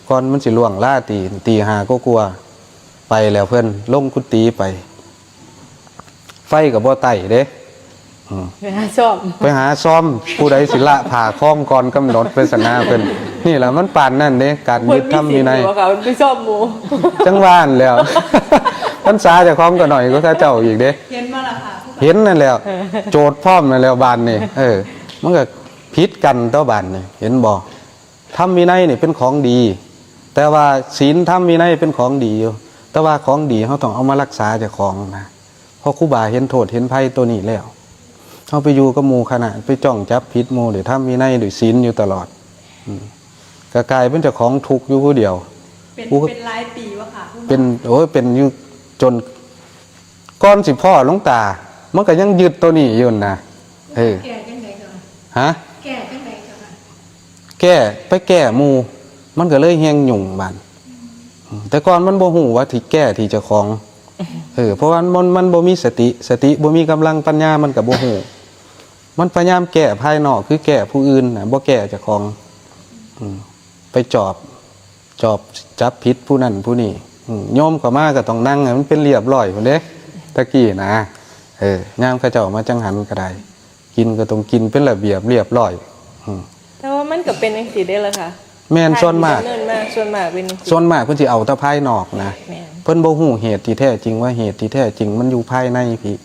ก่อนมันสิล่วงลาตี ตีห้ากว่าๆ ไปแล้วเพิ่นลงกุฏิไป ไฟก็บ่ไต่เด้ อืม ไปหาซ่อม ไปหาซ่อม ผู้ใดสิละผ้าคล้องก่อนกำหนดไปซะนะเพิ่น นี่แหละมันปานนั่นเด้ การยึดธรรมวินัย เพิ่นมีศีลอยู่บ่คะ เพิ่นไปซ่อมหมู่ จั่งว่าหั้นแหล้ว พรรษาเจ้าของก็น้อยกว่าเขาเจ้าอีกเด้ เห็นบ่ล่ะคะ เห็นนั่นแหล้ว โจทย์พร้อมนั่นแหล้วบาดนี่ เออ มันก็ผิดกันต่อบาดนี่ เห็นบ่ ธรรมวินัยนี่เป็นของดี แต่ว่าศีลธรรมวินัยเป็นของดีอยู่ แต่ว่าของดีเฮาต้องเอามารักษาเจ้าของนะ เพราะครูบาเห็นโทษเห็นภัยตัวนี้แล้ว เฮาไปอยู่กับหมู่คณะ ไปจ้องจับผิดหมู่ด้วยธรรมวินัยด้วยศีลอยู่ตลอด อืมก็กลายเป็นเจ้าของทุกข์อยู่ผู้เดียว เป็น ผู้ เป็นหลายปีวะค่ะคุณหมอ เป็น โอ้ย เป็นอยู่จน ก่อนสิพ้อหลวงตา มันก็ยังยึดตัวนี้อยู่นะ เออ แก้จั่งใดเจ้าคะ ฮะ แก้จั่งใดเจ้าคะ แก้ ไปแก้หมู่ มันก็เลยแฮ่งยุ่งบาด อืมแต่ก่อนมันบ่ฮู้ว่าที่แก้ที่เจ้าของ เออ เพราะว่ามัน มันบ่มีสติ สติบ่มีกำลัง ปัญญามันก็บ่ฮู้ มันพยายามแก้ภายนอก คือแก้ผู้อื่นน่ะ บ่แก้เจ้าของ อืมไปจอบ จอบจับผิดผู้นั้นผู้นี้ อืมโยมเข้ามาก็ต้องนั่งให้มันเป็นเรียบร้อยพู้นเด้ ตะกี้นะ เออ ยามเขาเจ้ามาจั่งหันก็ได้ กินก็ต้องกินเป็นระเบียบเรียบร้อย อืม แต่ว่ามันก็เป็นจั่งซี้เด้ล่ะค่ะ แม่น ส่วนมาก ที่ดำเนินมา ส่วนมากเป็นจั่งซี้ ส่วนมากเพิ่นสิเอาแต่ภายนอกนะ แม่น เพิ่นบ่ฮู้เหตุที่แท้จริงว่าเหตุที่แท้จริงมันอยู่ภายในพี้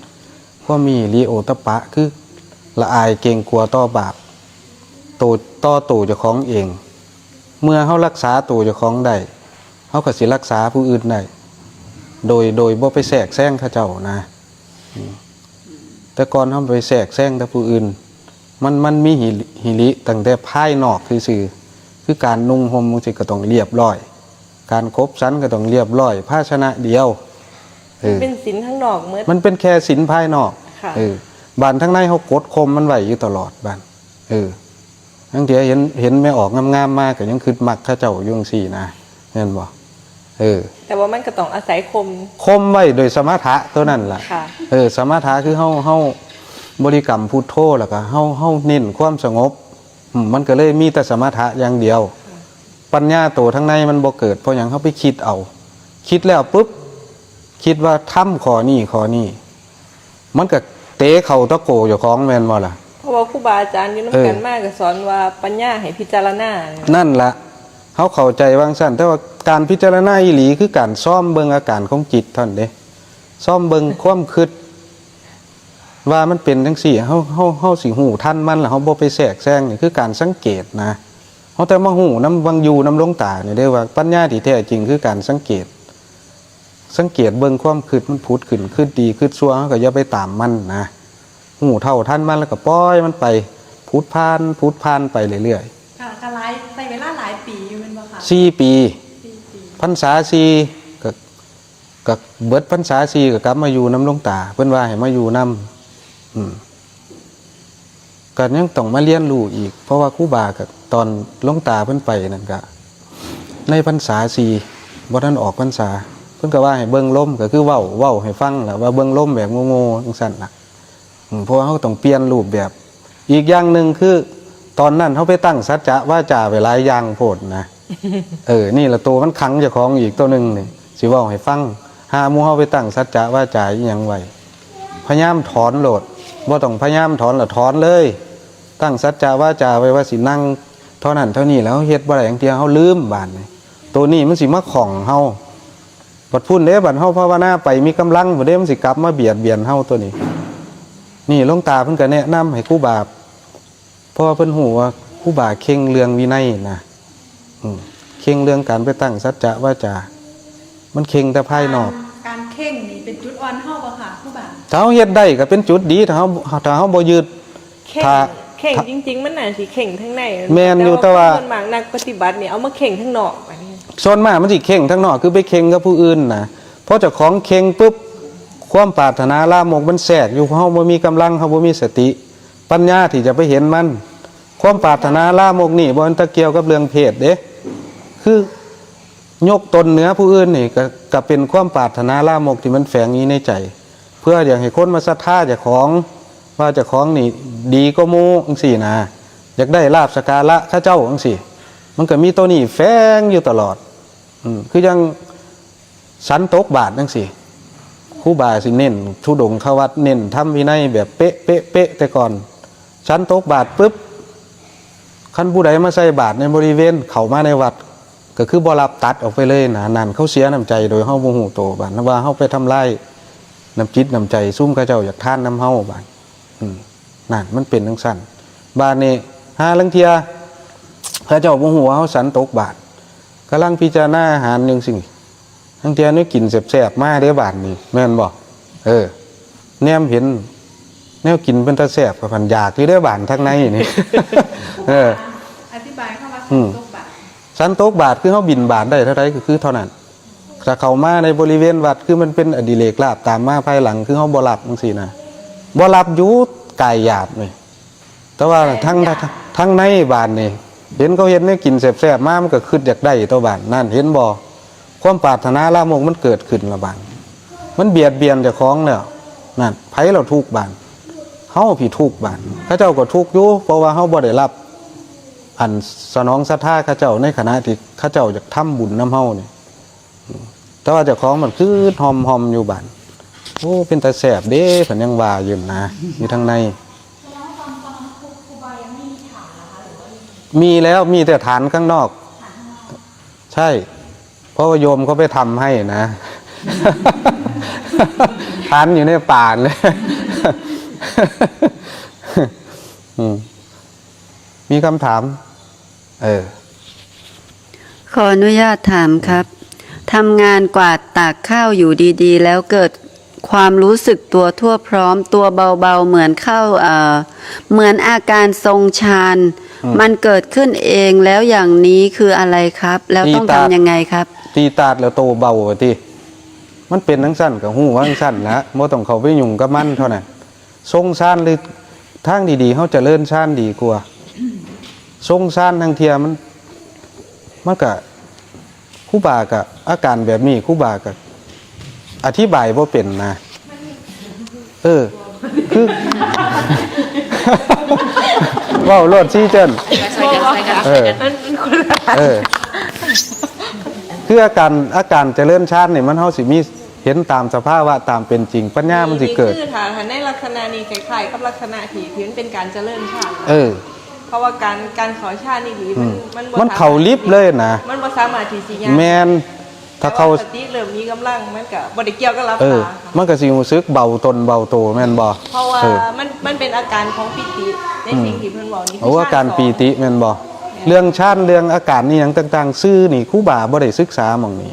ความมีหิริโอตตัปปะ คือละอายเกรงกลัวต่อบาป โต ต่อโตเจ้าของเอง เมื่อเฮารักษาโตเจ้าของได้ เฮาก็สิรักษาผู้อื่นได้ โดย โดยบ่ไปแทรกแซงเขาเจ้านะ อืมแต่ก่อนเฮาไปแทรกแซงแต่ผู้อื่น มัน มันมีหิริ หิริตั้งแต่ภายนอกซื่อๆ คือการนุ่งห่มจั่งซี้ก็ต้องเรียบร้อย การขบฉันก็ต้องเรียบร้อย ภาชนะเดียว เออ เป็นศีลทางนอกหมด มันเป็นแค่ศีลภายนอก ค่ะ เออ บาดทางในเฮากดข่มมันไว้อยู่ตลอดบาด เออ ลางเทื่อเห็น เห็นแม่ออกงามๆมาก็ยังคิดมักเขาเจ้าอยู่จั่งซี้นะ แม่นบ่ เออ แต่ว่ามันก็ต้องอาศัยข่ม ข่มไว้โดยสมถะตัวนั้นล่ะ ค่ะ เออ สมถะคือเฮา เฮาบริกรรมพุทโธ แล้วก็เฮา เฮาเน้นความสงบ อืม มันก็เลยมีแต่สมถะอย่างเดียว ปัญญาตัวทางในมันบ่เกิด เพราะหยัง เฮาไปคิดเอา คิดแล้วปุ๊บ คิดว่าทำข้อนี้ ข้อนี้ มันก็เตะเข้าตะโกเจ้าของแม่นบ่ล่ะ เพราะว่าครูบาอาจารย์อยู่นำกัน เออ มาก็สอนว่าปัญญาให้พิจารณา นั่นล่ะ เฮาเข้าใจว่าจั่งซั้น แต่ว่าการพิจารณาอีหลีคือการซ่อมเบิ่งอาการของจิตเท่านั้นเด้ ซ่อมเบิ่งความคิด ว่ามันเป็นจั่งซี้ เฮา เฮา เฮาสิฮู้ทันมัน แล้วเฮาบ่ไปแทรกแซง นี่คือการสังเกตนะ เฮาแต่มาฮู้นำ วังอยู่นำหลวงตานี่เด้ว่าปัญญาที่แท้จริงคือการสังเกต สังเกตเบิ่งความคิดมันผุดขึ้น คิดดีคิดชั่ว เฮาก็อย่าไปตามมันนะ ฮู้เท่าทันมันแล้วก็ปล่อยมันไป ผุดผ่าน ผุดผ่านไปเรื่อยๆ ค่ะ ก็หลาย ใช้เวลาหลายปีอยู่แม่นบ่คะ สี่ปี สี่ปี พรรษาสี่ ก็ ก็เบิดพรรษาสี่ก็กลับมาอยู่นำหลวงตา เพิ่นว่าให้มาอยู่น อืม ก็ยังต้องมาเรียนรู้อีก เพราะว่าครูบาก็ตอนหลวงตาเพิ่นไปนั่นก็ ในพรรษาสี่ บ่ทันออกพรรษา เพิ่นก็ว่าให้เบิ่งลม ก็คือเว้า เว้าให้ฟังล่ะ ว่าเบิ่งลมแบบโง่ๆจั่งซั้นล่ะ อืม เพราะว่าเราต้องเปลี่ยนรูปแบบ อีกอย่างหนึ่งคือ ตอนนั้นเราไปตั้งสัจจะวาจาไว้หลายอย่างโพดนะ เออ นี่ละตัวมันขังเจ้าของอีกตัวหนึ่งนี่ สิเว้าให้ฟัง หาหมู่เฮาไปตั้งสัจจะวาจาอีหยังไว้ พยายามถอนโหลด บ่ต้องพยายามถอนละ ถอนเลย ตั้งสัจจะวาจาไว้ว่าสินั่งเท่านั้นเท่านี้ แล้วเฮ็ดบ่ได้จั่งเทื่อ เฮาลืมบาดนี้ ตัวนี้มันสิมาข้องเฮา บัดพุ้นเด้ บัดเฮาภาวนาไปมีกำลังพุ้นเด้ มันสิกลับมาเบียดเบียนเฮาตัวนี้ นี่หลวงตาเพิ่นก็แนะนำให้ครูบา เพราะว่าเพิ่นฮู้ว่าครูบาเคร่งเรื่องวินัยนะ อืม เคร่งเรื่องการไปตั้งสัจจะวาจา มันเคร่งแต่ภายนอก การ การเคร่งนี่เป็นจุดอ่อนเฮาบ่คะครูบา ถ้าเฮาเฮ็ดได้ก็เป็นจุดดี ถ้าเฮา ถ้าเฮาบ่ยึด เคร่ง ถ้า เคร่ง ถ้า จริงๆ มันน่าสิเคร่งทางใน แม่นอยู่ แต่ว่า แต่ว่าคนส่วนมากนักปฏิบัตินี่เอามาเคร่งทางนอก บัดนี้ ส่วนมากมันสิเคร่งทางนอก คือไปเคร่งกับผู้อื่นนะ พอเจ้าของเคร่งปุ๊บ ความปรารถนาลามกมันแทรกอยู่ เพราะเฮาบ่มีกำลัง เฮาบ่มีสติ ปัญญาที่จะไปเห็นมัน ความปรารถนาลามกนี่บ่แม่นแต่เกี่ยวกับเรื่องเพศเด้ คือยกตนเหนือผู้อื่นนี่ก็ ก็เป็นความปรารถนาลามกที่มันแฝงอยู่ในใจ เพื่ออยากให้คนมาศรัทธาเจ้าของ ว่าเจ้าของนี่ดีกว่าหมู่จั่งซี้นะ อยากได้ลาภสักการะเขาเจ้าจั่งซี้ มันก็มีตัวนี้แฝงอยู่ตลอด อืม คือจั่ง ฉันตกบาตรจั่งซี้ ครูบาสิเน้นธุดงควัตร เน้นธรรมวินัยแบบเป๊ะ เป๊ะ เป๊ะ แต่ก่อน ฉันตกบาตรปุ๊บ คันผู้ใดมาใส่บาตรในบริเวณ เข้ามาในวัด ก็คือบ่รับ ตัดออกไปเลยนะ นั่นเขาเสียน้ำใจโดยเฮาบ่ฮู้โต บาดว่าเฮาไปทำลายน้ำจิตน้ำใจซุมเขาเจ้าอยากทานนำเฮา บาด อืม นั่นมันเป็นจั่งซั้น บาดนี้ หาลางเทื่อ เขาเจ้าบ่ฮู้ว่าเฮาฉันตกบาตร กำลังพิจารณาอาหารจั่งซี้ ลางเทื่อแนวกินแซ่บๆมาเด้บาดนี้ แม่นบ่ เออ แนมเห็นแนวกินเป็นตาแซ่บ ก็พันอยากอยู่เด้บาดทางในนี่ เออ อธิบายคำว่า อืม ฉันตกบาตร ฉันตกบาตรคือเฮาบิณฑบาตได้เท่าใดก็คือเท่านั้น ถ้าเข้ามาในบริเวณวัด คือมันเป็นอดิเรกลาภตามมาภายหลัง คือเฮาบ่รับจั่งซี้นะ บ่รับอยู่กายหยาบนี่ แต่ว่าทาง กายหยาบ ทางในบาดนี่ เห็นเขาเฮ็ดแนวกินแซ่บๆมา มันก็คิดอยากได้ตัวบาด นั่นเห็นบ่ ความปรารถนาลามกมันเกิดขึ้นละบาด มันเบียดเบียนเจ้าของแล้ว นั่น ไผล่ะทุกข์บาด เฮาพี้ทุกข์บาด เขาเจ้าก็ทุกข์อยู่ เพราะว่าเฮาบ่ได้รับ อันสนองศรัทธาเขาเจ้าในขณะที่เขาเจ้าอยากทำบุญนำเฮานี่ แต่ว่าเจ้าของมันคือหอมๆอยู่บาด โอ้ เป็นตาแซ่บเด้ เพิ่นยังว่าอยู่นะ อยู่ทางใน มีแล้ว มีแต่ฐานข้างนอก ใช่ เพราะว่าโยมเขาไปทำให้นะ ฐานอยู่ในป่าเลย อืม มีคำถาม เออ ขออนุญาตถามครับ ทำงานกวาดตากข้าวอยู่ดีๆ แล้วเกิดความรู้สึกตัวทั่วพร้อม ตัวเบาๆ เหมือนเข้าเอ่อเหมือนอาการทรงฌาน อืม มันเกิดขึ้นเองแล้วอย่างนี้คืออะไรครับ แล้วต้อง ตีตา ทำยังไงครับ ตีตาดแล้วโตเบาอะติ มันเป็นจั่งซั่นก็ฮู้ว่าจั่งซั่นละ บ่ต้องเข้าไปยุ่งกับมันเท่านั้น ทรงฌานหรือทางดีๆ เฮาเจริญฌานดีกว่า ทรงฌานทางเทื่อมัน มันก็ ครูบาก็อาการแบบนี้ ครูบาก็อธิบายบ่เป็นนะ เออ คือ เว้าโลด ซีเจิน เออ มันมันคนละ เออ คืออาการ อาการเจริญฌานนี่มันเฮาสิมีเห็นตามสภาวะตามเป็นจริง ปัญญามันสิเกิด คือถ้าถ้าในลักษณะนี้คล้ายๆกับลักษณะที่ที่มันเป็นการเจริญฌาน เออ เพราะว่าการการเข้าฌานนี่ดี อื มัน ม มันบ่ มันเข้าลิฟต์เลยนะ มันบ่สามารถที่สิย่าง แม่น ถ้าเข้า แต่ว่สติเริ่มมีกำลังมันก็บ่ได้เกี่ยวกับหลับ เออ ตาค่ะ มันก็สิรู้สึกเบาตนเบาโตแม่นบ่ เพราะว่า เออ มันมันเป็นอาการของปีติในสิ่งที่เพิ่นเว้านี่ โอ้ อาการปีติแม่นบ่ เรื่องฌานเรื่องอาการนี่หยังต่างๆ ซื่อนี่ครูบาบ่ได้ศึกษาหม่องนี้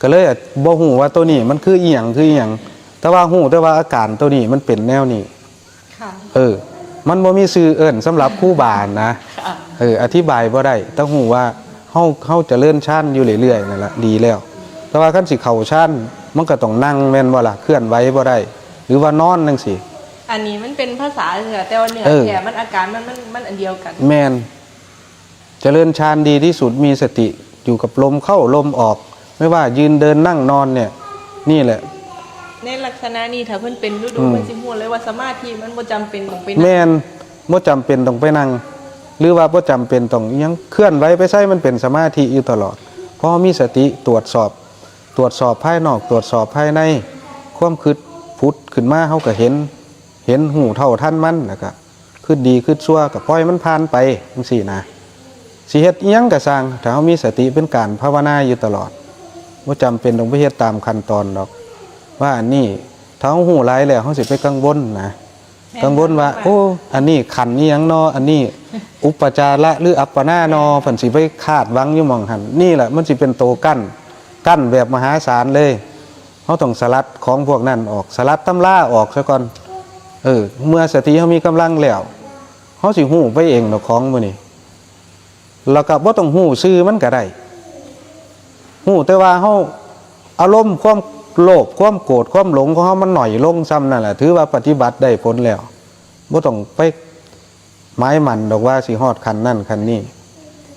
ก็เลยบ่ฮู้ว่าตัวนี้มันคืออีหยังคืออีหยัง แต่ว่าฮู้แต่ว่าอาการตัวนี้มันเป็นแนวนี้ ค่ะ เออ มันบ่มีชื่อเอิ้นสำหรับครูบานะ ค่ะ เออ อธิบายบ่ได้ แต่ฮู้ว่าเฮา เฮาเจริญฌานอยู่เรื่อยๆนั่นล่ะ ดีแล้ว แต่ว่าคันสิเข้าฌาน มันก็ต้องนั่งแม่นบ่ล่ะ เคลื่อนไหวบ่ได้ หรือว่านอนจั่งซี้ อันนี้มันเป็นภาษาเฉยๆแต่ว่าเนื้อ เออ แท้มันอาการมันมันมันอันเดียวกัน แม่น เจริญฌานดีที่สุด มีสติอยู่กับลมเข้าลมออก ไม่ว่ายืนเดินนั่งนอนเนี่ย นี่แหละ ในลักษณะนี้ถ้าเพิ่นเป็นฤดู อืม เพิ่นสิฮู้เลยว่าสมาธิมันบ่จำเป็นต้องไป แม่น บ่จำเป็นต้องไปนั่ง หรือว่าบ่จำเป็นต้องอิหยังเคลื่อนไหวไปไส มันเป็นสมาธิอยู่ตลอด เพราะมีสติตรวจสอบ ตรวจสอบภายนอก ตรวจสอบภายใน ความคิดผุดขึ้นมา เฮาก็เห็น เห็น ฮู้เท่าทันมัน แล้วก็คิดดีคิดชั่วก็ปล่อยมันผ่านไปจังซี้นะ สิเฮ็ดอิหยังก็ซ่าง ถ้าเฮามีสติเป็นการภาวนาอยู่ตลอด บ่จำเป็นต้องไปเฮ็ดตามขั้นตอนดอก ว่าอันนี้ ถ้าเฮาฮู้หลายแล้ว เฮาสิไปกังวลนะ กังวลว่า โอ้ อันนี้ขันธ์อีหยังนอ อันนี้ อุปจาระหรืออัปปนานอ เพิ่นสิไปคาดหวังอยู่หม่องหั่น นี่แหละ มันสิเป็นตัวกั้น กั้นแบบมหาศาลเลย เฮาต้องสลัดของพวกนั้นออก สลัดตำราออกซะก่อน เออ เมื่อสติเฮามีกำลังแล้ว เฮาสิฮู้ไปเองดอกของหมู่นี้ แล้วก็บ่ต้องฮู้ชื่อมันก็ได้ ฮู้แต่ว่าเฮา อารมณ์ความโลภ ความโกรธ ความหลงของเฮามันน้อยลงส่ำนั่นแหละ ถือว่าปฏิบัติได้ผลแล้ว บ่ต้องไปหมายมั่นดอกว่าสิฮอดขั้นนั้นขั้นนี้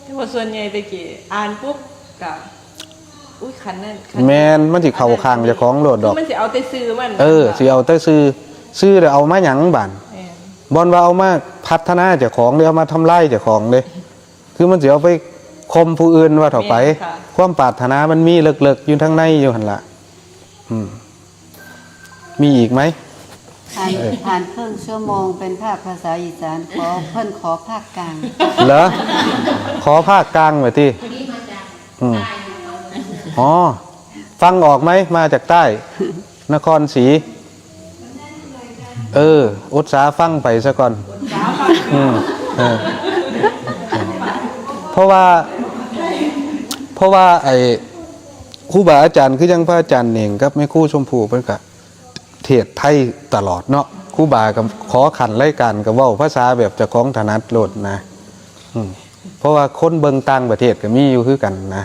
แต่ว่าส่วนใหญ่แต่กี้อ่านปุ๊บก็ อุ้ยขันธ์นั่นขันธ์ แม่น มันสิเข้าข้างเจ้าของโลดดอก คือมันสิเอาแต่ชื่อมัน เออ สิเอาแต่ชื่อ ชื่อแล้วเอามาหยังบาด แม่น บ่อนว่าเอามาพัฒนาเจ้าของเด้ เอามาทำลายเจ้าของเด้ คือมันสิเอาไปข่มผู้อื่นว่าเถาะไป แม่นค่ะ ความปรารถนามันมีเลิกๆอยู่ทางในอยู่หั่นละ อืม มีอีกไหม ผ่านผ่านครึ่งชั่วโมงเป็นภาคภาษาอีสาน ขอเพิ่นขอภาคกลาง เหรอ ขอภาคกลางไว้ติ อืม อ๋อ ฟังออกไหม มาจากใต้ นครศรี เออ อุตสาห์ฟังไปซะก่อน อืม เออ เพราะว่า เพราะว่าไอ้ครูบาอาจารย์คือยังพระอาจารย์เน่งกับแม่ครูชมพูเพิ่นก็เทศน์ไทยตลอดเนาะ ครูบาก็ขอขันรายการก็เว้าภาษาแบบเจ้าของถนัดโลดนะ อืม เพราะว่าคนเบิ่งต่างประเทศก็มีอยู่คือกันนะ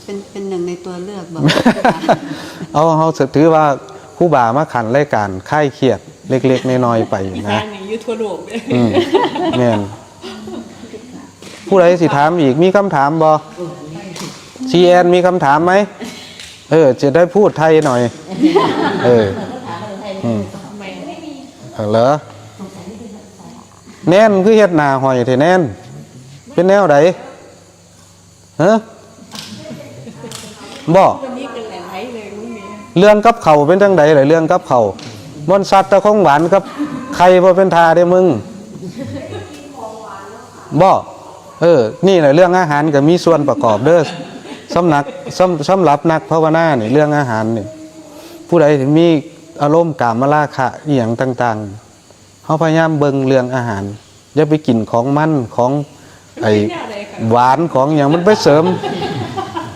เป็นเป็นหนึ่งในตัวเลือกบอก เอา เฮาถือว่าครูบามาขันรายการคลายเครียดเล็กๆน้อยๆไปนะ นี่อยู่ทั่วโลกเลย อืม แม่น ผู้ใดสิถามอีก มีคำถามบ่ ซีแอน มีคำถามไหม เออ จะได้พูดไทยหน่อย เออ อืม เหรอ แนนคือเฮ็ดหน้าห้อยแท้แนน เป็นแนวใด ฮะ บ่ วันนี้เป็นหลายๆเลยมึงเนี่ย เรื่องกับเขาวเป็นจังใดล่ะ เรื่องกับเขาว มันสัตว์แต่ของหวานกับไข่บ่เป็นทาเด้มึง บ่ เออ นี่แหละเรื่องอาหารก็มีส่วนประกอบเด้อ สำนัก สำ สำหรับนักภาวนานี่ เรื่องอาหารนี่ ผู้ใดที่มีอารมณ์กามราคะอีหยังต่างๆ เฮาพยายามเบิ่งเรื่องอาหาร อย่าไปกินของมัน ของไอ้หวานของหยัง มันไปเสริม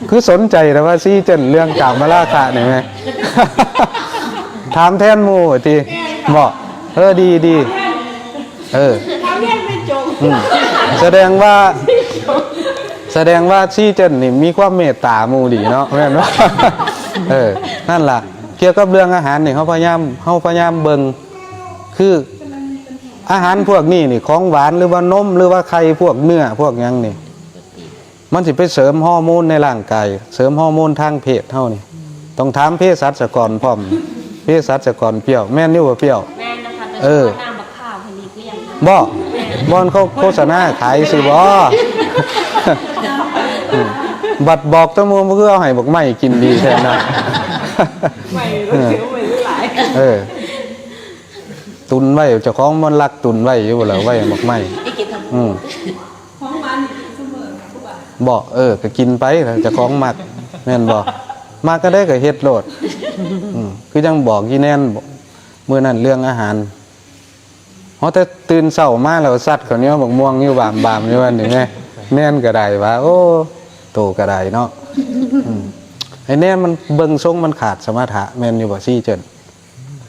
คือสนใจแต่ว่าซีเจนเรื่องกามราคะนี่แหม ถามแทนหมู่ติ บ่ เออ ดีดี เออ ทำเรียนไม่จบ อืม แสดงว่า แสดงว่าซีเจนนี่มีความเมตตาหมู่ดีเนาะ แม่นบ่ เออ นั่นล่ะ เกี่ยวกับเรื่องอาหารนี่ เฮาพยายาม เฮาพยายามเบิ่ง คือ อาหารพวกนี้นี่ ของหวานหรือว่านม หรือว่าไข่ พวกเนื้อ พวกหยังนี่ มันสิไปเสริมฮอร์โมนในร่างกาย เสริมฮอร์โมนทางเพศเฮานี่ ต้องถามเภสัชกรพร้อม เภสัชกรเปรี้ยว แม่นอยู่บ่เปรี้ยว แม่นนะคะ เออ น้ำบักข้าวให้หลีกเลี่ยง บ่ บ่อนเขาโฆษณาขายซื่อบ่ บัดบอกตะมูมันคือเอาให้บักไม้กินดีแท้นะ ไม่รู้เสียไม่รู้หลาย เออ ตุนไว้ เจ้าของมันลักตุนไว้อยู่บ่ล่ะ ไว้บักไม้ ไอ้กินทำ อืม ของมันกินเสมอผู้บ่า บ่ เออ ก็กินไป เจ้าของมัก แม่นบ่ มักก็ได้ก็เฮ็ดโลด อืม คือจังบอกอีแนน มื้อนั้นเรื่องอาหาร เฮาแต่ตื่นเช้ามาแล้วซัดข้าวเหนียวบักม่วงอยู่บามๆอยู่ว่านี่แม่ แนนก็ได้ว่า โอ้ โตก็ได้เนาะ อืม ไอ้แนนมันเบิ่งทรงมันขาดสมรรถะ แม่นอยู่บ่ ซีเจิน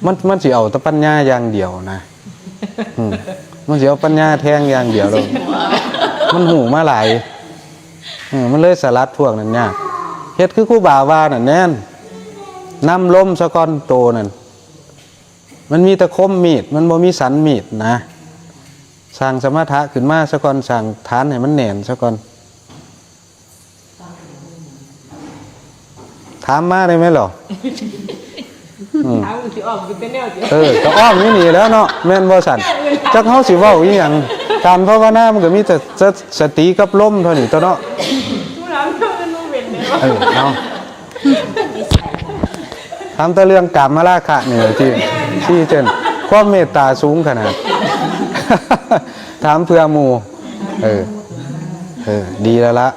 มัน มันสิเอาแต่ปัญญาอย่างเดียวนะ อืม มันสิเอาปัญญาแทงอย่างเดียวเลย มันฮู้มาหลาย เออ มันเลยสลัดพวกนั้นยาก เฮ็ดคือครูบาว่านั่นแนน นำลมซะก่อน โตนั่น มันมีแต่คมมีด มันบ่มีสันมีดนะ สร้างสมถะขึ้นมาซะก่อน สร้างฐานให้มันแน่นซะก่อน ถามมาได้ไหมหรอ อืม ถามสิออกอยู่เป็นแนวเดียว เออ ก็อ้อมอยู่นี่แหล้วเนาะ แม่นบ่สั่น จักเฮาสิเว้าอีหยัง การภาวนามันก็มีแต่ส- สติกับลมเท่านี้ตัวเนาะ ผู้นำเท่านั้นบ่เป็นเด้อ เออ เอา ถามแต่เรื่องกามราคะนี่ที่ ที่เช่น ความเมตตาสูงขนาด ถามเพื่อหมู่ เออ เออ ดีแล้วละ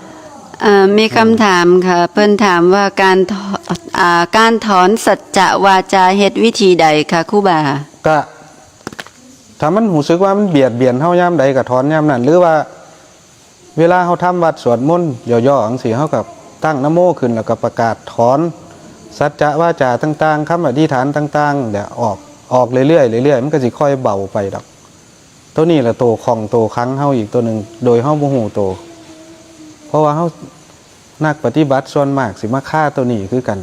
เอ่อมีคำถามค่ะ เพิ่นถามว่าการถอ- อ่าการถอนสัจจะวาจาเฮ็ดวิธีใดคะครูบา ก็ถ้ามันรู้สึกว่ามันเบียดเบียนเฮายามใดก็ถอนยามนั้น หรือว่า เวลาเฮาทำวัตรสวดมนต์ย่อๆจังซี่ เฮาก็ตั้งนะโมขึ้น แล้วก็ประกาศถอนสัจจะวาจาต่างๆ คำอธิษฐานต่างๆเนี่ยออก ออกเรื่อยๆเรื่อยๆ มันก็สิค่อยเบาไปดอก ตัวนี้แหละตัวของตัวขังเฮาอีกตัวหนึ่ง โดยเฮาบ่ฮู้ตัว เพราะว่าเฮา นักปฏิบัติส่วนมากสิมาคาตัวนี้คือกัน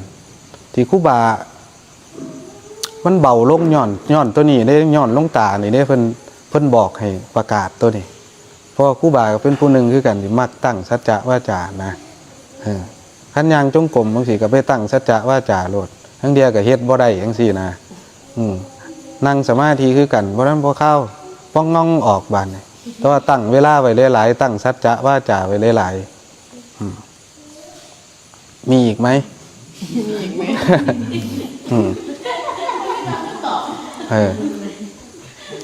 ที่ครูบา มันเบาลงย้อน ย้อนตัวนี้เด้ ย้อนหลวงตานี่เด้ เพิ่น เพิ่นบอกให้ประกาศตัวนี้ เพราะว่าครูบาก็เป็นผู้หนึ่งคือกันที่มักตั้งสัจจะวาจานะ เออ คันย่างจงกรมจังซี่ก็ไปตั้งสัจจะวาจาโลด ทั้งเดียก็เฮ็ดบ่ได้จังซี่นะ อืม นั่งสมาธิคือกัน บ่นั้นบ่เข้า ป้องง่องออกบาดนี้ แต่ว่าตั้งเวลาไว้หลายๆ ตั้งสัจจะวาจาไว้หลายๆ อืม มีอีกไหม มีอีกไหม อืม เออ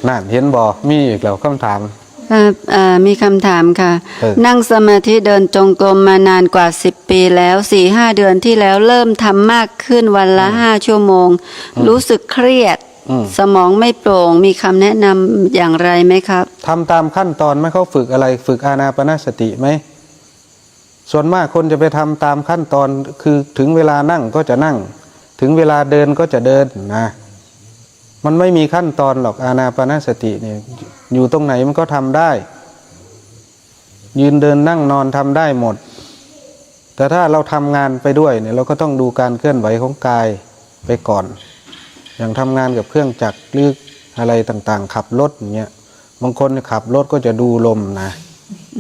นั่นเห็นบ่ มีอีกแล้วคำถาม เอ่อเอ่อมีคำถามค่ะ เออ นั่งสมาธิเดินจงกรมมานานกว่า สิบ ปีแล้ว สี่ห้า เดือนที่แล้วเริ่มทำมากขึ้นวันละ 5 ชั่วโมง รู้สึกเครียด อืม สมองไม่โปร่ง มีคำแนะนำอย่างไรไหมครับ ทำตามขั้นตอนไหม เขาฝึกอะไร ฝึกอานาปานสติไหม ส่วนมากคนจะไปทำตามขั้นตอน คือถึงเวลานั่งก็จะนั่ง ถึงเวลาเดินก็จะเดินนะ มันไม่มีขั้นตอนหรอก อานาปานสติเนี่ย อยู่ตรงไหนมันก็ทำได้ ยืนเดินนั่งนอนทำได้หมด แต่ถ้าเราทำงานไปด้วยเนี่ย เราก็ต้องดูการเคลื่อนไหวของกายไปก่อน อย่างทำงานกับเครื่องจักรหรืออะไรต่างๆ ขับรถอย่างเงี้ย บางคนขับรถก็จะดูลมนะ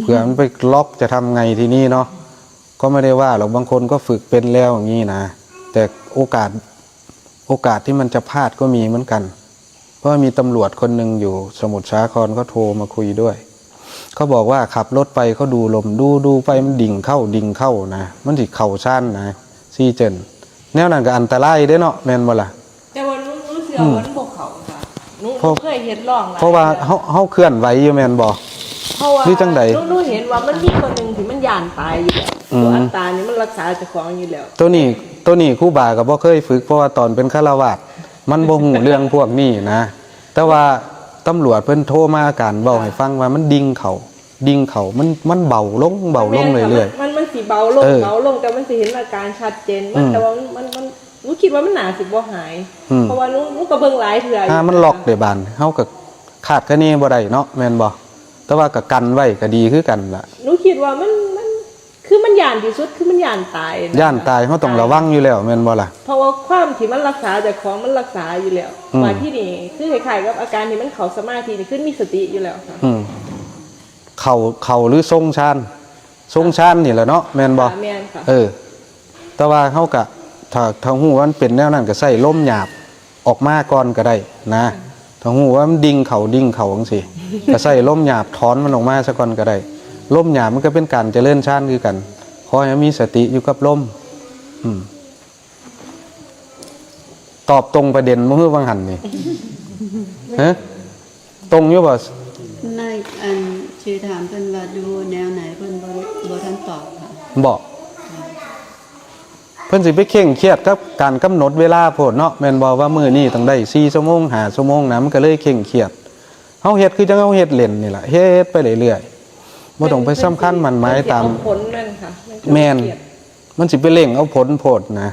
เผื่อมันไปล็อกจะทำไงทีนี้เนาะ ก็ไม่ได้ว่าหรอก บางคนก็ฝึกเป็นแล้วอย่างนี้นะ แต่โอกาส โอกาสที่มันจะพลาดก็มีเหมือนกัน เพราะว่ามีตำรวจคนหนึ่งอยู่สมุทรสาครเขาโทรมาคุยด้วย เขาบอกว่าขับรถไปเขาดูลม ดูดูไปมันดิ่งเข้าดิ่งเข้านะ มันสิเข้าชั้นนะ สี่ เจน แนวนั้นก็อันตรายเด้เนาะ แม่นบ่ล่ะ แต่ว่าหนูหนูเชื่อว่ามันบ่เข้าค่ะหนูห เพราะ นูเคยเฮ็ดลองหลย เพราะว่า ทื่อ เฮาเฮาเคลื่อนไหวอยู่แม่นบ่ เพราะว่า หรือจังใด หนูหนูเห็นว่ามันมีตัวหนึ่งที่มันย่านตายอยู่แล้ว อืม ตัวอัตตานี่มันรักษาเจ้าของอยู่แล้ว ตัวนี้ ตัวนี้ครูบาก็บ่เคยฝึก เพราะว่าตอนเป็นฆราวาสมันบ่ฮู้เรื่องพวกนี้นะ แต่ว่าตำรวจเพิ่นโทรมาอาการเว้าให้ฟังว่ามันดิ่งเข้าดิ่งเข้ามันมันเบาลงเบาลงเรื่อยๆ มันมันสิเบาลง เออ เบาลงแต่มันสิเห็นอาการชัดเจน อืม แต่ว่ามันมันหนูคิดว่ามันน่าสิบ่หาย อืม เพราะว่าหนูหนูก็เบิ่งหลายเทื่ออยู่ ถ้ามันล็อกได้บานเฮาก็คาดคะเนบ่ได้เนาะแม่นบ่ แต่ว่าก็กันไว้ก็ดีคือกันล่ะ หนูคิดว่ามันมันคือมันย่านที่สุดคือมันย่านตายนะ ย่านตายเฮาต้องระวังอยู่แล้วแม่นบ่ล่ะ เพราะว่าความที่มันรักษาเจ้าของมันรักษาอยู่แล้ว อืม มาที่นี่คือคล้ายๆกับอาการที่มันเข้าสมาธินี่คือมีสติอยู่แล้วค่ะ อืมเข้าเข้าหรือทรงฌาน ทรงฌานนี่แหละเนาะแม่นบ่ ค่ะแม่นค่ะ เออ แต่ว่าเฮาก็ถ้าถ้าฮู้ว่ามันเป็นแนวนั้นก็ใช้ลมหยาบออกมาก่อนก็ได้นะ ถ้าฮู้ว่ามันดิ่งเข้าดิ่งเข้าจังซี่ ก็ใช้ลมหยาบถอนมันออกมาซะก่อนก็ได้ ลมหยาบมันก็เป็นการเจริญฌานคือกัน ขอให้มีสติอยู่กับลม อืม ตอบตรงประเด็นบ่คือว่าหั่นนี่ ฮะ ตรงอยู่บ่ ในอันชื่อถามเพิ่นว่าอยู่แนวไหนเพิ่นบ่บ่ทันตอบค่ะ บ่ เพิ่นสิไปเคร่งเครียดกับการกำหนดเวลาโพดเนาะ แม่นบ่ ว่ามื้อนี้ต้องได้สี่ชั่วโมง ห้าชั่วโมงนะ มันก็เลยเคร่งเครียด เฮาเฮ็ดคือจั่งเฮาเฮ็ดเล่นนี่ล่ะ เฮ็ดไปเรื่อยๆ บ่ต้องไปสำคัญหมั่นหมายตาม ผลนั่นค่ะ แม่น มันสิไปเร่งเอาผลโพดนะ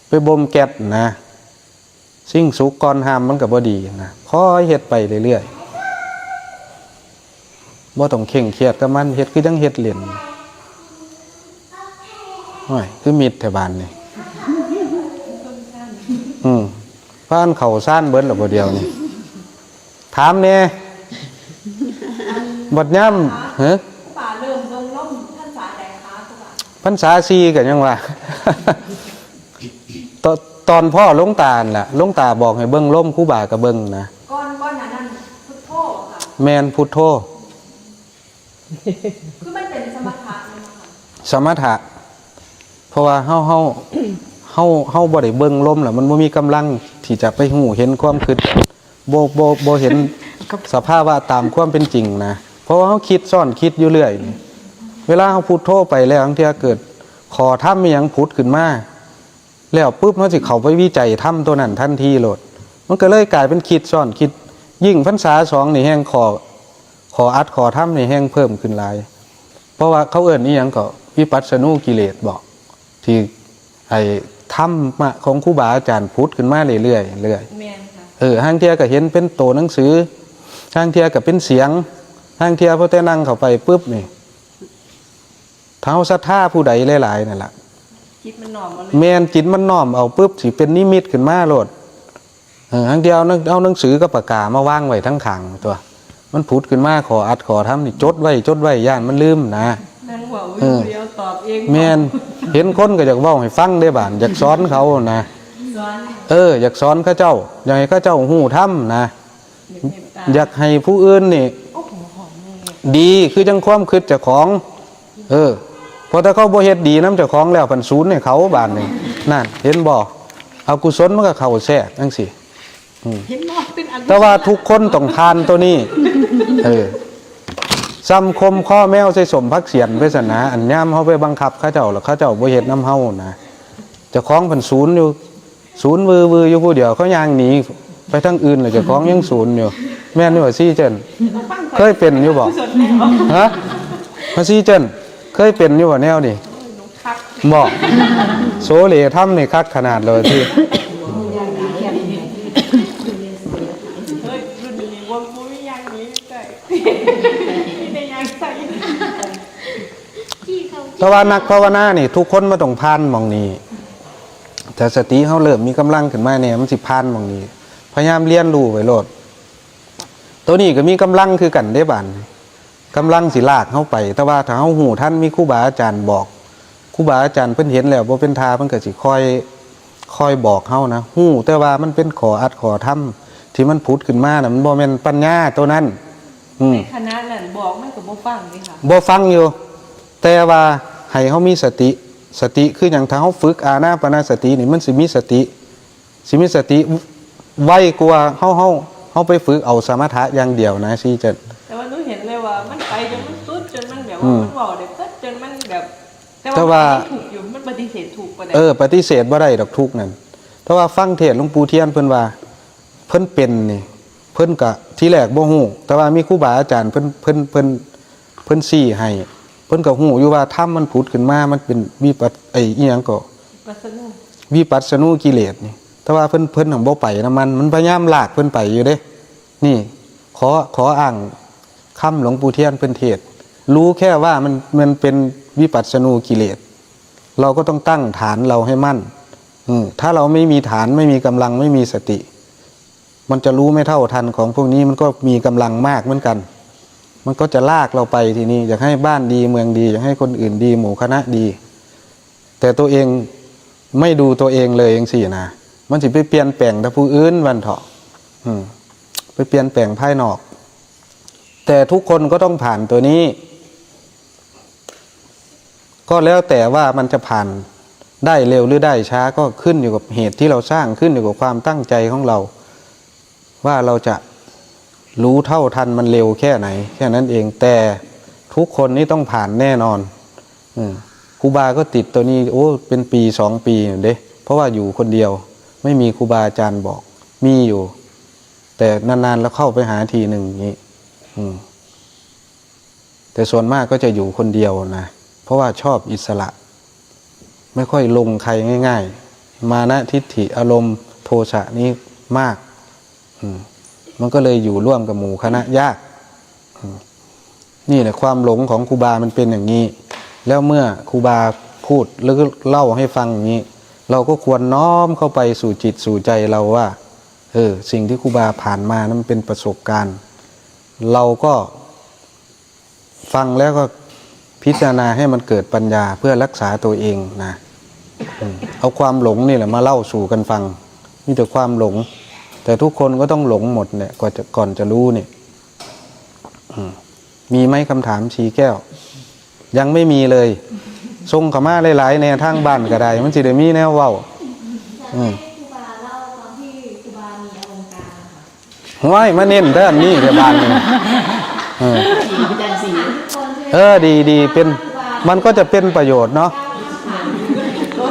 ไปบ่มแก๊สนะ สิ่งสุกก่อนห้ามมันก็บ่ดีนะ คอยเฮ็ดไปเรื่อยๆ บ่ต้องเคร่งเครียดกับมัน เฮ็ดคือจั่งเฮ็ดเล่น โอ้ย คือมิดแท้บาดนี่ อืม ซ่านเขาซ่านเบิดแล้วบ่เดียวนี่ ถามแน่บัดย่ำเฮ้อ ป่าเริ่มเบิ่งลมพรรษาใดคะครูบา พรรษาสี่ก็ยังว่า ตอนตอนพ่อหลวงตาหั่นล่ะหลวงตาบอกให้เบิ่งลมครูบาก็เบิ่งนะ ก่อนก่อนหน้านั้นพุทโธค่ะ แม่นพุทโธ คือมันเป็นสมถะเลยค่ะ สมถะ เพราะว่าเฮาเฮาเฮาเฮาบ่ได้เบิ่งลมแล้วมันบ่มีกำลังที่จะไปฮู้เห็นความคิดบ่บ่บ่เห็นสภาวะตามความเป็นจริงนะ เพราะว่าเฮาคิดซ้อนคิดอยู่เรื่อย เวลาเฮาพุทโธไปแล้วบางเทื่อเกิดข้อธรรมอีหยังผุดขึ้นมา แล้วปุ๊บเฮาสิเข้าไปวิจัยธรรมตัวนั้นทันทีโลด มันก็เลยกลายเป็นคิดซ้อนคิด ยิ่งพรรษาสองนี่แฮ่งข้อข้ออัดข้อธรรมนี่แฮ่งเพิ่มขึ้นหลาย เพราะว่าเขาเอิ้นอีหยังก็วิปัสสนูกิเลสบอก ที่ไอ้ธรรมะของครูบาอาจารย์ผุดขึ้นมาเรื่อยๆเรื่อย แม่นค่ะ เออห่างเทื่อก็เห็นเป็นตัวหนังสือห่างเทื่อก็เป็นเสียงห่างเทื่อพอแต่นั่งเข้าไปปุ๊บนี่ถ้าเฮาศรัทธาผู้ใดหลายๆนั่นล่ะ คิดมันหน่อมมาเลย แม่นจิตมันน้อมเอาปุ๊บสิเป็นนิมิตขึ้นมาโลด เออห่างเทื่อเอาหนังเอาหนังสือกับปากกามาวางไว้ทั้งข้างตัว มันผุดขึ้นมาข้ออัดข้อธรรมนี่จดไว้จดไว้ย่านมันลืมนะ นั่งเว้า เออ อยู่เดียวตอบเอง แม่นเห็นคนก็อยากเว้าให้ฟังได้บาดอยากสอนเขานะ สอน เออ อยากสอนเขาเจ้า อยากให้เขาเจ้าฮู้ธรรมนะ อยากเมตตา อยากให้ผู้อื่นนี่ โอ้โหหอมเลย ดีคือจังความคิดเจ้าของ เออเพอถ้าเขาบ่เฮ็ดดีนำเจ้าของแล้วพันศูนย์ให้เขาบาดนี่นั่นเห็นบ่อกุศลมันก็เข้าแทรกจังซี่ เห็นบ่เป็นอัน แต่ว่าทุกคนต้องผ่านตัวนี้ เออซ้ำคมข้อแมวใส่สมพักเสียนไปซั่นนะอันยามเฮาไปบังคับเขาเจ้าแล้วเขาเจ้าบ่เฮ็ดนำเฮานะเจ้าของพันศูนย์อยู่ศูนย์วือวืออยู่ผู้เดียวเขาย่างหนีไปทางอื่นแล้วเจ้าของยังศูนย์อยู่ แม่นอยู่บ่ซี่เจินเคยเป็นอยู่บ่ฮะมาซี่เจินเคยเป็นอยู่บ่แนวนี้บ่โสเลธรรมนี่คักขนาดเลยที่ เฮ้ยรุ่นนี้ว่าบ่มีอย่างนี้ใส่ไม่ได้ยังใส่ แต่ว่านักภาวนานี่ทุกคนมาต้องผ่านหม่องนี้ถ้าสติเขาเริ่มมีกำลังขึ้นมาเนี่ยมันสิผ่านหม่องนี้ พยายามเรียนรู้ไว้โลดตัวนี้ก็มีกำลังคือกันเด้บาดกำลังสิลากเขาไป แต่ว่าถ้าเขาหูทันมีครูบาอาจารย์บอกครูบาอาจารย์เพิ่นเห็นแล้วบ่เป็นท่าเพิ่นก็สิคอยคอยบอกเขานะหูแต่ว่ามันเป็นข้ออัดข้อธรรมที่มันผุดขึ้นมานะมันบ่แม่นปัญญาตัวนั้น อืม คณะนั้นบอกมันก็บ่ฟังเลยค่ะ บ่ฟังอยู่ แต่ว่าให้เขามีสติ สติคืออย่างถ้าเขาฝึกอานาปานสตินี่มันสิมีสติสิมีสติไวกว่าเขาเขาเขาไปฝึกเอาสมถะอย่างเดียวนะซี่เจิน แต่ว่าหนูเห็นเลยว่ามันไปจนมันสุดจนมันแบบ อื ว่าม มันเว้าได้เพิดจนมันแบบ แต่ว่า มันถูกอยู่มันปฏิเสธถูกกว่าได้ เออปฏิเสธบ่ได้ดอกทุกข์นั่นแต่ว่าฟังเทศน์หลวงปู่เทียนเพิ่นว่า เพิ่นเป็นนี่ เพิ่นกะที่แรกบ่ฮู้แต่ว่ามีครูบาอาจารย์เพิ่นเพิ่นเพิ่นเพิ่นชี้ให้ เพิ่นก็ฮู้อยู่ว่าธรรมมันผุดขึ้นมามันเป็นวิปัสไอ้อีหยังก็ ปัสสนุ วิปัสสนูกิเลสนี่ แต่ว่าเพิ่นเพิ่นหังบ่ไปนำมัน มันพยายามลากเพิ่นไปอยู่เด้ นี่ ขอขออ้างคำหลวงปู่เทียนเพิ่นเทศน์รู้แค่ว่ามันมันเป็นวิปัสสนูกิเลส เราก็ต้องตั้งฐานเราให้มั่น อืม ถ้าเราไม่มีฐานไม่มีกำลังไม่มีสติ มันจะรู้ไม่เท่าทันของพวกนี้มันก็มีกำลังมากเหมือนกัน มันก็จะลากเราไปทีนี้ อยากให้บ้านดีเมืองดี อยากให้คนอื่นดีหมู่คณะดี แต่ตัวเองไม่ดูตัวเองเลยจังซี้นะ มันสิไปเปลี่ยนแปลงแต่ผู้อื่นวันเถาะ อืม ไปเปลี่ยนแปลงภายนอก แต่ทุกคนก็ต้องผ่านตัวนี้ ก็แล้วแต่ว่ามันจะผ่านได้เร็วหรือได้ช้าก็ขึ้นอยู่กับเหตุที่เราสร้างขึ้นอยู่กับความตั้งใจของเรา ว่าเราจะรู้เท่าทันมันเร็วแค่ไหน แค่นั้นเองแต่ทุกคนนี่ต้องผ่านแน่นอน อืมครูบาก็ติดตัวนี้ โอ้เป็นปีสองปีอยู่เด้ เพราะว่าอยู่คนเดียว ไม่มีครูบาอาจารย์บอก มีอยู่ แต่นานๆแล้วเข้าไปหาทีหนึ่งอย่างนี้ อืม แต่ส่วนมากก็จะอยู่คนเดียวนะ เพราะว่าชอบอิสระ ไม่ค่อยลงใครง่ายๆ มานะทิฏฐิอารมณ์โทสะนี้มาก อืม มันก็เลยอยู่ร่วมกับหมู่คณะยาก อืม นี่แหละความหลงของครูบามันเป็นอย่างนี้ แล้วเมื่อครูบาพูดหรือเล่าให้ฟังอย่างนี้ เราก็ควรน้อมเข้าไปสู่จิตสู่ใจเราว่า เออ สิ่งที่ครูบาผ่านมานั้นมันเป็นประสบการณ์ เราก็ฟังแล้วก็พิจารณาให้มันเกิดปัญญาเพื่อรักษาตัวเองนะ อืม เอาความหลงนี่แหละมาเล่าสู่กันฟัง มีแต่ความหลง แต่ทุกคนก็ต้องหลงหมดเนี่ย ก่อนจะ ก่อนจะรู้เนี่ย อืม มีไหมคำถาม สีแก้ว ยังไม่มีเลย ส่งเข้ามาหลายๆ แหน่ ทางบ้านก็ได้ มันสิได้มีแนวเว้า อืม ครูบาเล่าตอนที่ครูบามีอารมณ์กลางอะค่ะ ห้วย มาเน้นเด้ออันนี้เด้อบ้านนี่ เออ สีอาจารย์สี ทุกคนใช่ไหม เออ ดีดี เป็น มันก็จะเป็นประโยชน์เนาะ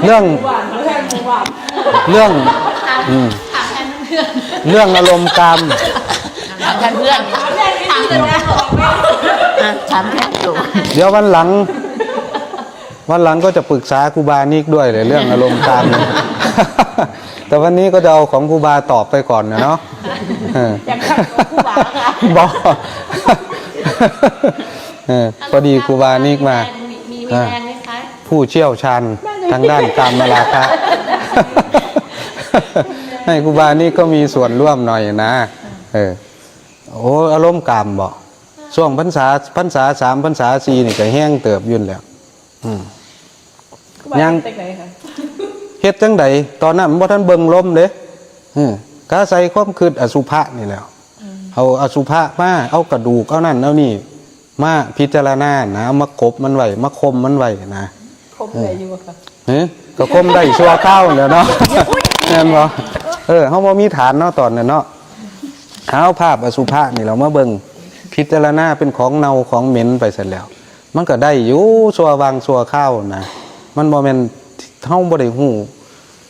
เรื่อง หวานเขาแทนหมูหวาน เรื่อง อืม ถามแทนเพื่อน เรื่องอารมณ์กาม ถามกันเพื่อน ถามแทนเพื่อน อ่ะถามแค่ตัว เดี๋ยววันหลัง วันหลังก็จะปรึกษาครูบานิกด้วยเลยเรื่องอารมณ์กาม แต่วันนี้ก็จะเอาของครูบาตอบไปก่อนนะเนาะ เออ อยากขัดกับครูบาค่ะ บอก เออ พอดีครูบานิกมา มีมีแรงไหมคะ ผู้เชี่ยวชาญทางด้านกามราคะ ให้ครูบานิกก็มีส่วนร่วมหน่อยนะ เออ โอ้ อารมณ์กามบ่ ช่วงพรรษา พรรษาสาม พรรษาสี่นี่ก็แฮงเติบอยู่แล้ว อืม ครูบา ยัง เฮ็ดจังไดคะ เฮ็ดจังใด ตอนนั้นมันบ่ทันเบิ่งลมเด้ เออ ก็อาศัยความคิดอสุภะนี่แหละ เอาอสุภะมา เอากระดูก เอานั่น เอานี่ มาพิจารณานะ เอามากบมันไว้ มาคมมันไว้นะ ครบเลยอยู่อะค่ะ เฮ้ย ก็คมได้ชั่วคราวแหล้วเนาะ แม่นบ่ เออ เฮาบ่มีฐานเนาะตอนนั้นเนาะ เอาภาพอสุภะนี่เรามาเบิ่ง พิจารณาเป็นของเน่าของเหม็นไปเสร็จแล้ว มันก็ได้อยู่ชั่ววางชั่วคราวนะ มันบ่แม่น เฮาบ่ได้ฮู้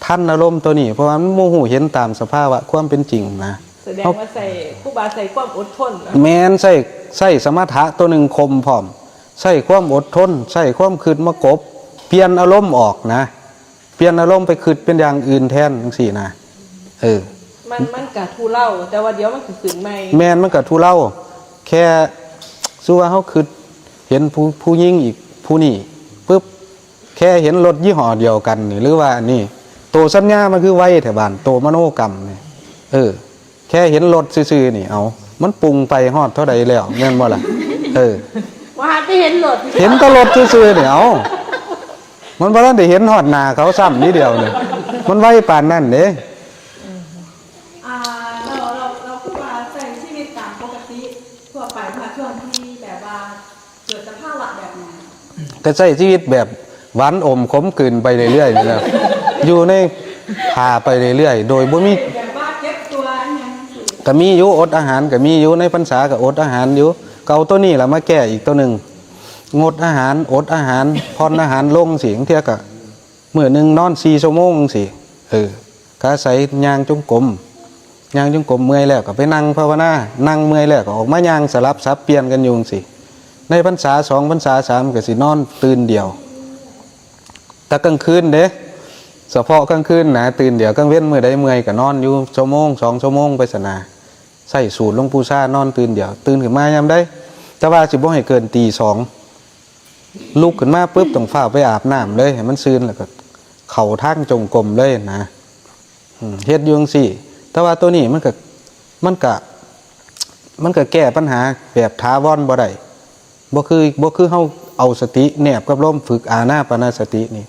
ทันอารมณ์ตัวนี้ เพราะว่ามันบ่ฮู้เห็นตามสภาวะความเป็นจริงนะ แสดงว่าใส่ครูบาใส่ความอดทนนะ แม่น ใช้ ใช้สมถะตัวหนึ่งคมพร้อม ใช้ความอดทน ใช้ความคิดมากบ เปลี่ยนอารมณ์ออกนะ เปลี่ยนอารมณ์ไปคิดเป็นอย่างอื่นแทนจังซี่นะ เออ มันมันกะทุเลาแต่ว่าเดี๋ยวมันก็ขึ้นใหม่ แม่น มันก็ทุเลา แค่สู้ว่าเฮาคิดเห็นผู้ ผู้หญิงอีกผู้นี้ปุ๊บ แค่เห็นรถยี่ห้อเดียวกันนี่ หรือว่าอันนี้ โตสัญญามันคือไวแท้บ้าน โตมโนกรรมนี่ เออ แค่เห็นรถซื่อๆนี่ เอา มันปรุงไปฮอดเท่าใดแล้ว แม่นบ่ล่ะ เออ ว่าไปเห็นรถ เห็นแต่รถซื่อๆนี่ เอา มันบ่ทันได้เห็นฮอดหน้าเขาซ้ำนิดเดียวนี่ มันไวปานนั้นเด้ อ่าเราเราเราพูดว่าใช้ชีวิตตามปกติทั่วไปค่ะช่วงที่แบบว่าเกิดสภาวะแบบนั้น ก็ใช้ชีวิตแบบหวานอมขมกลืนไปเรื่อยๆนี่แหละ อยู่ในผ้าไปเรื่อยๆ โดยบ่มี แบบว่าเก็บตัวอหย่างสิ ก็มีอยู่ อดอาหารก็มีอยู่ ในพรรษาก็อดอาหารอยู่ ก็เอาตัวนี้ล่ะมาแก้อีกตัวหนึ่ง งดอาหาร อดอาหาร ผ่อนอาหารลงสิ บางเทื่อก็มื้อหนึ่งนอนสี่ชั่วโมงสิ เออ ก็อาศัยย่างจงกรม ย่างจงกรมเมื่อยแล้วก็ไปนั่งภาวนา นั่งเมื่อยแล้วก็ออกมาย่างสลับสับเปลี่ยนกันอยู่สิ ในพรรษาสอง พรรษาสามก็สินอนตื่นเดียว แต่กลางคืนเด้ เฉพาะกลางคืนนะ ตื่นเดียว กลางเว็นมื้อใดเมื่อยก็นอนอยู่ชั่วโมงสองชั่วโมงไปซะนะ ใช้สูตรหลวงปู่ชานอนตื่นเดียว ตื่นขึ้นมายามใด แต่ว่าสิบ่ให้เกินตีสอง ลุกขึ้นมาปุ๊บต้องฟ้าวไปอาบน้ำเลย ให้มันซื่นแล้วก็เข้าทางจงกรมเลยนะ อืม เฮ็ดอยู่จั่งซี้ แต่ว่าตัวนี้มันก็ มันก็ มันก็แก้ปัญหาแบบถาวรบ่ได้ บ่คือ บ่คือเฮาเอาสติแนบกับลม ฝึกอานาปานสตินี่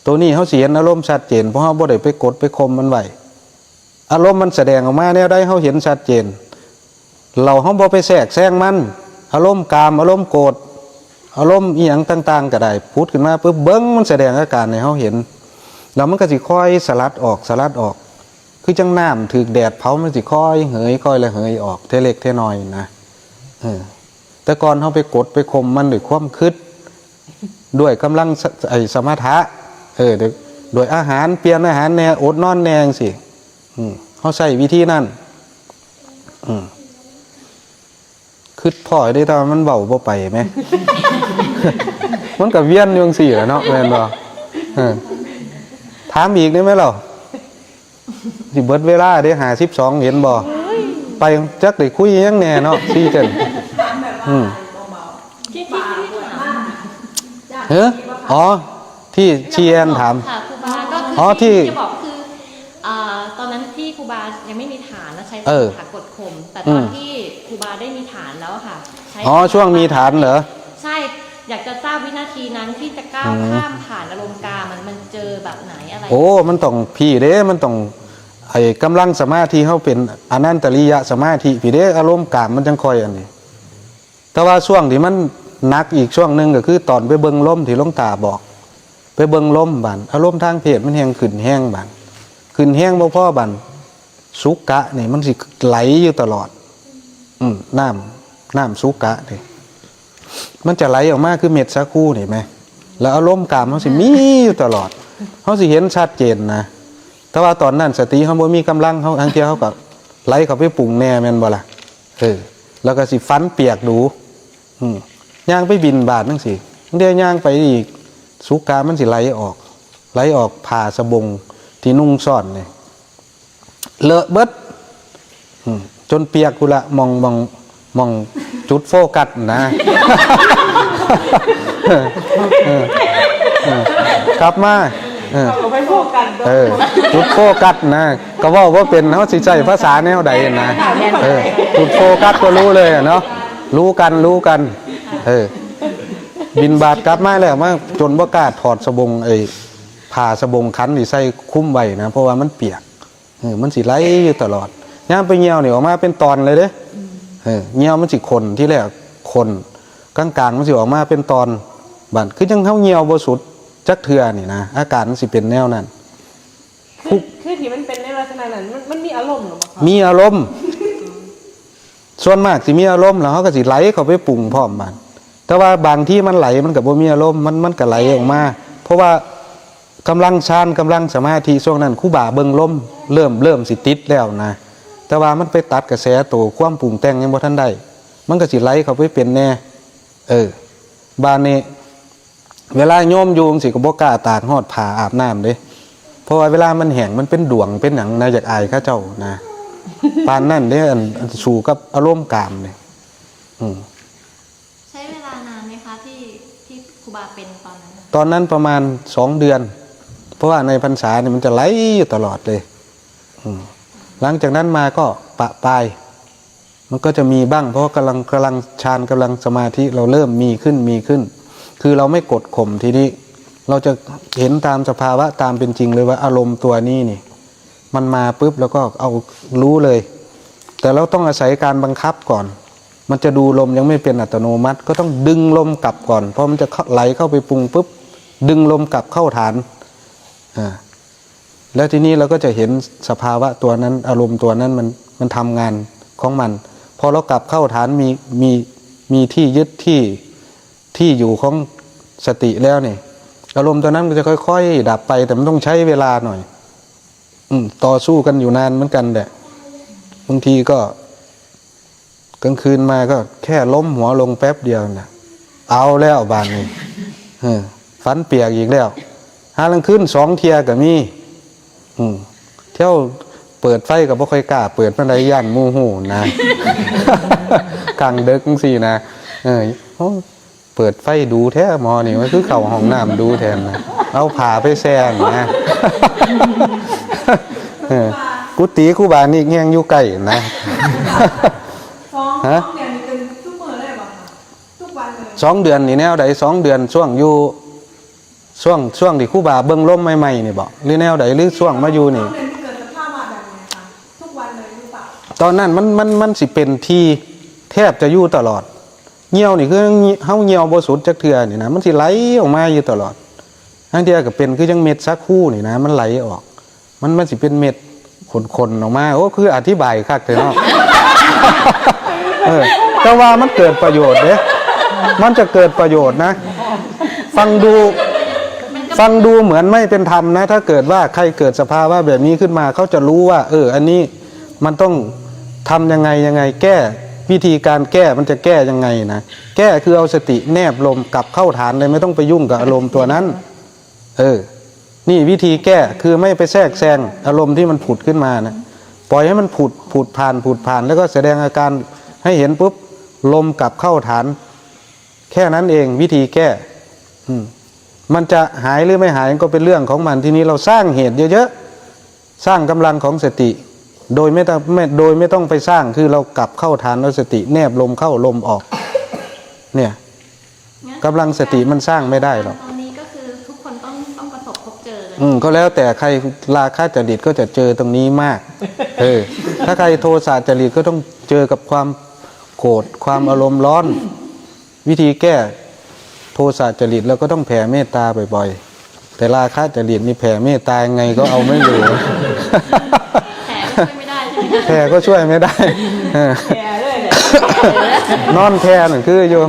ตัวนี้เฮาสิเห็นอารมณ์ชัดเจน เพราะเฮาบ่ได้ไปกดไปข่มมันไว้ อารมณ์มันแสดงออกมาแนวใดเฮาเห็นชัดเจน เราเฮาบ่ไปแทรกแซงมัน อารมณ์กาม อารมณ์โกรธ อารมณ์อีหยังต่างๆก็ได้ ผุดขึ้นมาปุ๊บ เบิ่งมันแสดงอาการให้เฮาเห็น แล้วมันก็สิค่อยสลัดออก สลัดออก คือจั่งน้ำถืกแดดเผา มันสิค่อยเหย ค่อยระเหยออก เทื่อเล็กเทื่อน้อยนะ เออ แต่ก่อนเฮาไปกดไปข่มมันด้วยความคิด ด้วยกำลังส- ไอ้สมถะ เออ ด้วย ด้วยอาหาร เปลี่ยนอาหารแหน่ อดนอนแหน่จั่งซี้ อืม เฮาใช้วิธีนั้น อืม คิดพ้อได้ แต่ว่ามันเว้าบ่ไปแหม มันก็เวียนอยู่จั่งซี้แหละเนาะ แม่นบ่ เออ ถามอีกได้ไหมเรา สิเบิดเวลาเด้ ห้าสิบสอง เห็นบ่ ไปจักได้คุยหยังแหน่เนาะ ซีเจน อืม ที่ที่ที่ถาม เฮ้อ อ๋อ ที่ ที่แอนถาม ค่ะครูบาก็คือ อ๋อ ที่ ที่จะบอกคือเอ่อตอนนั้นที่ครูบายังไม่มีฐาน เออ ค่ะกดข่มแต่ อื ตอน ม ที่ครูบาได้มีฐานแล้วค่ะใช้ อ๋อ ช่วงมีฐานเหรอ ใช่ อยากจะทราบวินาทีนั้นที่จะก้าว อืม ข้ามฐานอารมณ์กามมันมันเจอแบบไหนอะไร โอ้ มันต้องพี่เด้ มันต้อง ไอ้กำลังสมาธิเขาเป็นอนันตริยะสมาธิพี่เด้ อารมณ์กามมันจังค่อยอันนี้ แต่ว่าช่วงที่มันหนักอีกช่วงหนึ่งก็คือตอนไปเบิ่งลมที่หลวงตาบอก ไปเบิ่งลมบาดอารมณ์ทางเพศมันแฮงขึ้นแฮงบาดขึ้นแฮงบ่พอบาดสุกะนี่มันสิไหลอยู่ตลอด อืมน้ำน้ำสุกะนี่มันจะไหลออกมาคือเม็ดสาคูนี่แหม แล้วอารมณ์กามเขาสิมีอยู่ตลอด เขาสิเห็นชัดเจนนะ แต่ว่าตอนนั้นสติเขาบ่มีกำลัง เขาทางเที่ยวเขาก็ไหลเข้าไปปรุงแน่แม่นบ่ล่ะ เออ แล้วก็สิฝันเปียกดู อืมย่างไปบิณฑบาตจังซี่ เดี๋ยวย่างไปอีก สุกามันสิไหลออก ไหลออกผ้าสบงที่นุ่งซ่อนนี่ เลอะเบิด อืมจนเปียกกูละ มอง มอง มองจุดโฟกัสนะ เออ เออ กลับมา เออ เอาไปโฟกัส เออ จุดโฟกัสนะ ก็เว้าบ่เป็น เฮาสิใช้ภาษาแนวใดนะ เออ จุดโฟกัสก็รู้เลยอะเนาะ รู้กัน รู้กัน เออ บิณฑบาตกลับมาแล้ว มาจนบ่กล้าถอดสบง ไอ้ผ้าสบงขันที่ใส่คลุมไว้นะ เพราะว่ามันเปียก เออ มันสิไหลอยู่ตลอด ยามไปเหี่ยวนี่ออกมาเป็นตอนเลยเด้ เออ เหี่ยวมันสิข้น ทีแรกข้น กลางๆ มันสิออกมาเป็นตอน บาดคือจั่งเฮาเหี่ยวบ่สุดจักเทื่อนี่นะ อาการมันสิเป็นแนวนั้น คือคือที่มันเป็นในลักษณะนั้นมันมันมีอารมณ์หรือเปล่าคะ มีอารมณ์ ส่วนมากสิมีอารมณ์ แล้วเฮาก็สิไหลเข้าไปปรุงพร้อมบาด แต่ว่าบางทีมันไหลมันก็บ่มีอารมณ์ มัน มันก็ไหลออกมา เพราะว่ากำลังฌาน กำลังสมาธิ ช่วงนั้นครูบาเบิ่งลม เริ่ม เริ่มสิติดแล้วนะ แต่ว่ามันไปตัดกระแสโตความปรุงแต่งยังบ่ทันได้ มันก็สิไหลเข้าไปเป็นแน่ เออ บาดนี้ เวลาโยมอยู่จั่งซี้ก็บ่กล้าตากฮอดผ้าอาบน้ำเด้ เพราะว่าเวลามันแห้งมันเป็นด่วงเป็นหยังนะ อยากอายเขาเจ้านะ ปานนั้นเด้ อัน อันสู้กับอารมณ์กามนี่ อืม ใช้เวลานานไหมคะที่ที่ครูบาเป็นตอนนั้นน่ะ ตอนนั้นประมาณสองเดือน เพราะว่าในพรรษาเนี่ยมันจะไหลอยู่ตลอดเลย อืม หลังจากนั้นมาก็ปะปาย มันก็จะมีบ้าง เพราะว่ากำลัง กำลังฌาน กำลังสมาธิ เราเริ่มมีขึ้น มีขึ้น คือเราไม่กดข่มทีนี้ เราจะเห็นตามสภาวะตามเป็นจริงเลยว่าอารมณ์ตัวนี้นี่ มันมาปุ๊บแล้วก็เอารู้เลย แต่เราต้องอาศัยการบังคับก่อน มันจะดูลมยังไม่เป็นอัตโนมัติ ก็ต้องดึงลมกลับก่อน เพราะมันจะเข้า ไหลเข้าไปปรุงปุ๊บ ดึงลมกลับเข้าฐาน อ่า แล้วทีนี้เราก็จะเห็นสภาวะตัวนั้น อารมณ์ตัวนั้นมัน มันทำงานของมัน พอเรากลับเข้าฐาน มี มี มีที่ยึดที่ ที่อยู่ของสติแล้วนี่ อารมณ์ตัวนั้นมันจะค่อยๆ ดับไป แต่มันต้องใช้เวลาหน่อย อืม ต่อสู้กันอยู่นานเหมือนกันแหละ บางทีก็ กลางคืนมาก็แค่ล้มหัวลงแป๊บเดียวนะ เอาแล้วบาดนี้ เออ ฝันเปียกอีกแล้ว หาลางคืนสองเที่ยก็มี อืม เที่ยวเปิดไฟก็บ่ค่อยกล้าเปิดปานใด ย่านหมู่ฮู้นะ กลางดึกจั่งซี้นะ เออ โอ้ เปิดไฟดูแท้หมอนี่ มันคือเข้าห้องน้ำดูแท้นะ เอาผ้าไปแช่นะ เออ กุฏิครูบานี่แฮงอยู่ใกล้นะ สอง ฮะ สองเดือนนี้เป็นทุกมื้อเลยเหรอคะทุกวันเลย สองเดือนนี่แนวใด สองเดือนช่วงอยู่ ช่วง ช่วงที่ครูบาเบิ่งลมใหม่ๆนี่บ่ หรือแนวใด หรือช่วงมาอยู่นี่ สองเดือนที่เกิดสภาวะแบบนี้ค่ะทุกวันเลยหรือเปล่า ตอนนั้นมัน มัน มันสิเป็นที่แทบจะอยู่ตลอด เหี่ยวนี่คือเฮาเหี่ยวบ่สุดจักเทื่อนี่นะ มันสิไหลออกมาอยู่ตลอด บางเทื่อก็เป็นคือจั่งเม็ดสาคูนี่นะ มันไหลออก มัน มันสิเป็นเม็ดข้นๆออกมา โอ้ คืออธิบายคักแท้เนาะ เออ แต่ว่ามันเกิดประโยชน์เด้ มันจะเกิดประโยชน์นะ ฟังดู ฟังดูเหมือนไม่เป็นธรรมนะ ถ้าเกิดว่าใครเกิดสภาวะแบบนี้ขึ้นมา เขาจะรู้ว่า เออ อันนี้มันต้องทำยังไงยังไง แก้ วิธีการแก้มันจะแก้ยังไงนะ แก้คือเอาสติแนบลมกลับเข้าฐานเลย ไม่ต้องไปยุ่งกับอารมณ์ตัวนั้น เออ นี่วิธีแก้คือไม่ไปแทรกแซงอารมณ์ที่มันผุดขึ้นมานะ ปล่อยให้มันผุด ผุดผ่าน ผุดผ่าน แล้วก็แสดงอาการให้เห็นปุ๊บ ลมกลับเข้าฐาน แค่นั้นเองวิธีแก้ อืม มันจะหายหรือไม่หายก็เป็นเรื่องของมัน ทีนี้เราสร้างเหตุเยอะๆ สร้างกำลังของสติ โดยไม่ต้องไม่โดยไม่ต้องไปสร้าง คือเรากลับเข้าฐานสติ แนบลมเข้าลมออก เนี่ย งั้น กำลังสติมันสร้างไม่ได้หรอก ตอนนี้ก็คือทุกคนต้องต้องประสบพบเจอเลย อืมก็แล้วแต่ใคร ราคะจริตก็จะเจอตรงนี้มาก เออ ถ้าใครโทสะจริตก็ต้องเจอกับความโกรธ ความอารมณ์ร้อน วิธีแก้โทสะจริตเราก็ต้องแผ่เมตตาบ่อยๆ แต่ราคะจริตนี่แผ่เมตตายังไงก็เอาไม่อยู่ แผลก็ช่วยไม่ได้ใช่ไหมคะ แผ่ก็ช่วยไม่ได้ เออ แย่เลยแหละ นอนแผ่นั่นคืออยู่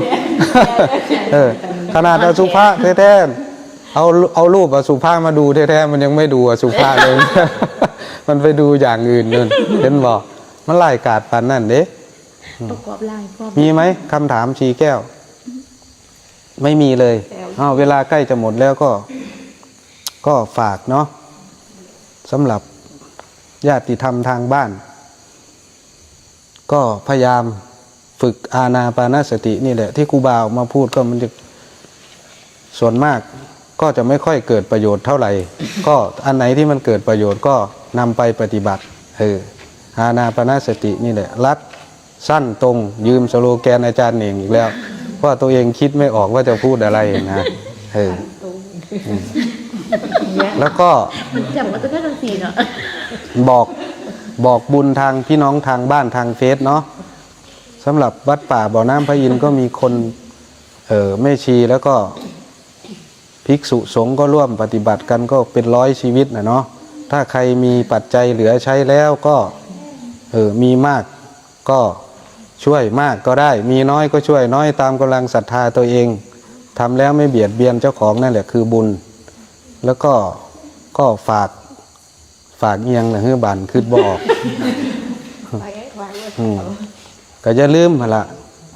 เออ ขนาดอสุภะแท้ๆ เอาเอารูปอสุภะมาดูแท้ๆ มันยังไม่ดูอสุภะเลย มันไปดูอย่างอื่นนู่น เห็นบ่ มันหลายกาดปานนั่นเด้ ประกอบร่างพร้อม มีไหมคำถามชีแก้ว ไม่มีเลยอ้าวเวลาใกล้จะหมดแล้วก็ ก็ฝากเนาะสำหรับญาติธรรมทางบ้าน ก็พยายามฝึกอานาปานสตินี่แหละ ที่ครูบาออกมาพูดก็มันจะส่วนมาก ก็จะไม่ค่อยเกิดประโยชน์เท่าไหร่ ก็อันไหนที่มันเกิดประโยชน์ก็นำไปปฏิบัติ เออ อานาปานสตินี่แหละ รัดสั้นตรง ยืมสโลแกนอาจารย์เองอีกแล้ว ว่าตัวเองคิดไม่ออกว่าจะพูดอะไรนะ เออ แล้วก็ จำก็จะแค่ตังสี่เนาะ บอกบอกบุญทางพี่น้องทางบ้านทางเฟซเนาะสำหรับวัดป่าบ่อน้ำพระอินทร์ก็มีคน เออแม่ชีแล้วก็ภิกษุสงฆ์ก็ร่วมปฏิบัติกันก็เป็นร้อยชีวิตนะเนาะถ้าใครมีปัจจัยเหลือใช้แล้วก็ เออมีมากก็ช่วยมากก็ได้ มีน้อยก็ช่วยน้อยตามกำลังศรัทธาตัวเองทำแล้วไม่เบียดเบียนเจ้าของนั่นแหละคือบุญ แล้วก็ก็ฝาก ฝากเอียงนะเฮือบานคืดบ่ออก ไปให้ขวางเลย อืมก็อย่าลืมหั่นละ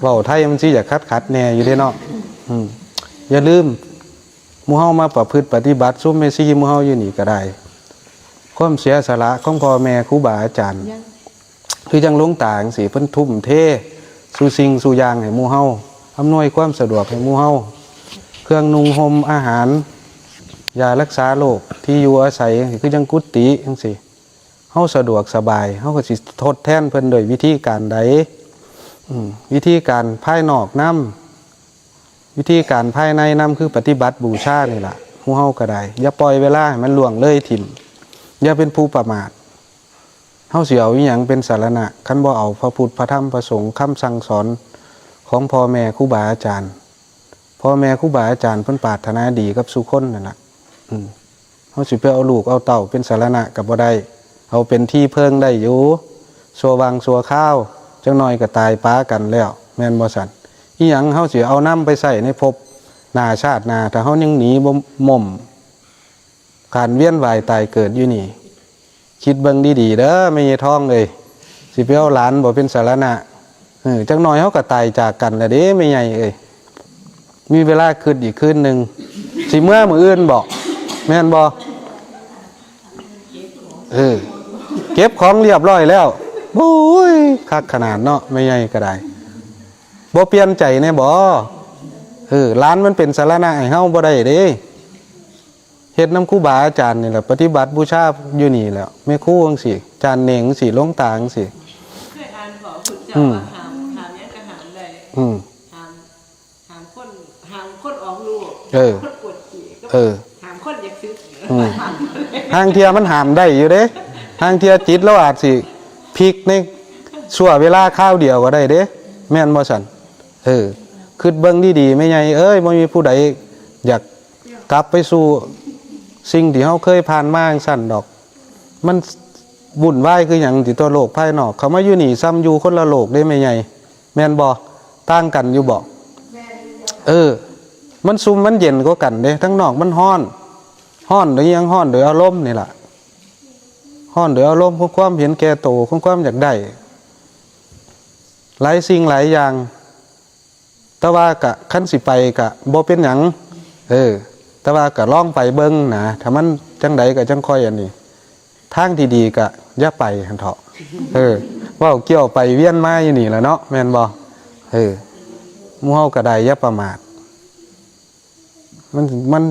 เว้าไทยมันสิอยากขัดขัดๆแน่อยู่เด้เนาะอืมอย่าลืมหมู่เฮามาประพฤติปฏิบัติซุมแม่ชีหมู่เฮาอยู่นี่ก็ได้ ความเสียสละของพ่อแม่ครูบาอาจารย์ ยัง คือจั่งหลวงตาจั่งซี้เพิ่นทุ่มเทสู่สิ่งสู่อย่างให้หมู่เฮาอำนวยความสะดวกให้หมู่เฮาเครื่องนุ่งห่มอาหาร ยารักษาโรคที่อยู่อาศัยจั่งซี้คือจั่งกุฏิจั่งซี้เฮาสะดวกสบายเฮาก็สิทดแทนเพิ่นโดยวิธีการใดอืมวิธีการภายนอกนำวิธีการภายในนำคือปฏิบัติบูชานี่ล่ะหมู่เฮาก็ได้อย่าปล่อยเวลาให้มันล่วงเลยถิ่มอย่าเป็นผู้ประมาท เฮาสิเอาอีหยังเป็นสรณะ คันบ่เอาพระพุทธพระธรรมพระสงฆ์คำสั่งสอนของพ่อแม่ครูบาอาจารย์ พ่อแม่ครูบาอาจารย์เพิ่นปรารถนาดีกับสู่คนนั่นล่ะอืมเฮาสิไปเอาลูกเอาเต้าเป็นสรณะก็บ่ได้ เอาเป็นที่เพิ่งได้อยู่ชั่ววังชั่วคราวจักหน่อยก็ตายปากันแล้ว แม่นบ่ซั่นอีหยังเฮาสิเอานำไปใช้ในภพหน้าชาติหน้าถ้าเฮายังหนีบ่หม่ม การเวียนว่ายตายเกิดอยู่นี่ คิดเบิ่งดีๆเด้อแม่ใหญ่ทองเอ้ยสิไปเอาหลานบ่เป็นสรณะเออจักหน่อยเฮาก็ตายจากกันละเด้แม่ใหญ่เอ้ยมีเวลาคิดอีกคืนหนึ่งสิเมื่อมื้ออื่นบ่แม่นบ่เออเก็บของเรียบร้อยแล้วโอ้ยคักขนาดเนาะแม่ใหญ่ก็ได้บ่เปลี่ยนใจแน่บ่เออหลานมันเป็นสรณะให้เฮาบ่ได้เด้ เฮ็ดนำครูบาอาจารย์นี่แหละปฏิบัติบูชาอยู่นี่แหละแม่ครูจั่งซี้อาจารย์เน่งจั่งซี้หลวงตาจั่งซี้ เคยอ่านบอกคุณ อื เจ้าม ว่าห้ามห้ามยังก็ห้ามได้ อืม ห้ามห้ามคนห้ามคนออกลูก เออ คนปวดขี้ก็ เออ ห้ามคนอยากซื้อ อืม ทางเทียมันห้ามได้อยู่เด้ทางเทียจิตเราอาจสิพลิกในชั่วเวลาคราวเดียวก็ได้เด้แม่นบ่ซั่นเออคิดเบิ่งดีๆแม่ใหญ่เอ้ยบ่มีผู้ใดอยากกลับไปสู่สิ่งที่เฮาเคยผ่านมาจั่งซั่นดอก มันวุ่นวายคือหยังติตัวโลกภายนอก เขามาอยู่นี่ซ้ำอยู่คนละโลกเด้แม่ใหญ่แม่นบ่ต่างกันอยู่บ่เออ มันซุ่มมันเย็นกว่ากันเด้ทั้งนอกมันฮ้อนฮ้อนโดยหยังฮ้อนโดยอารมณ์นี่ล่ะฮ้อนโดยอารมณ์ของความเห็นแก่โตของความอยากได้ หลายสิ่งหลายอย่าง แต่ว่ากะคันสิไปกะบ่เป็นหยังเออ แต่ว่ากะลองไปเบิ่งนะถ้ามันจั่งใดกะจั่งค่อยอันนี้ ทางที่ดีกะอย่าไปหั่นเถาะเออเว้าเกี่ยวไปเวียนมาอยู่นี่แหละเนาะแม่นบ่เออหมู่เฮาก็ได้อย่าประมาท มันมัน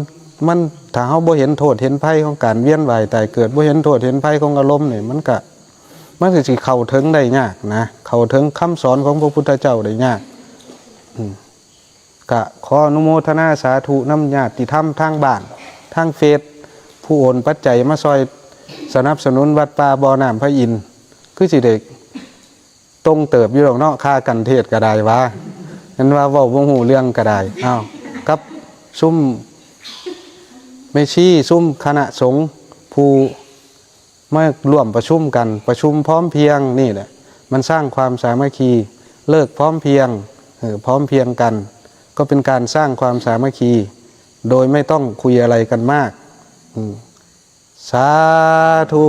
มันถ้าเฮาบ่เห็นโทษเห็นภัยของการเวียนว่ายตายเกิดบ่เห็นโทษเห็นภัยของอารมณ์นี่มันกะ มันก็สิเข้าถึงได้ยากนะ เข้าถึงคำสอนของพระพุทธเจ้าได้ยาก อืม ก็ขออนุโมทนาสาธุนำญาติธรรมทางบ้าน ทางเฟซ ผู้โอนปัจจัยมาซอยสนับสนุนวัดป่าบ่อน้ำพระอินทร์ คือสิได้ตรงเติบอยู่ดอกเนาะ ค่ากันเทศน์ก็ได้วะ เห็นว่าเว้าบ่ฮู้เรื่องก็ได้ อ้าว กับซุมแม่ชี ซุมคณะสงฆ์ผู้ มาร่วมประชุมกัน ประชุมพร้อมเพรียงนี่แหละ มันสร้างความสามัคคี เลิกพร้อมเพรียง เออ พร้อมเพรียงกัน ก็เป็นการสร้างความสามัคคี โดยไม่ต้องคุยอะไรกันมาก อืม สาธุ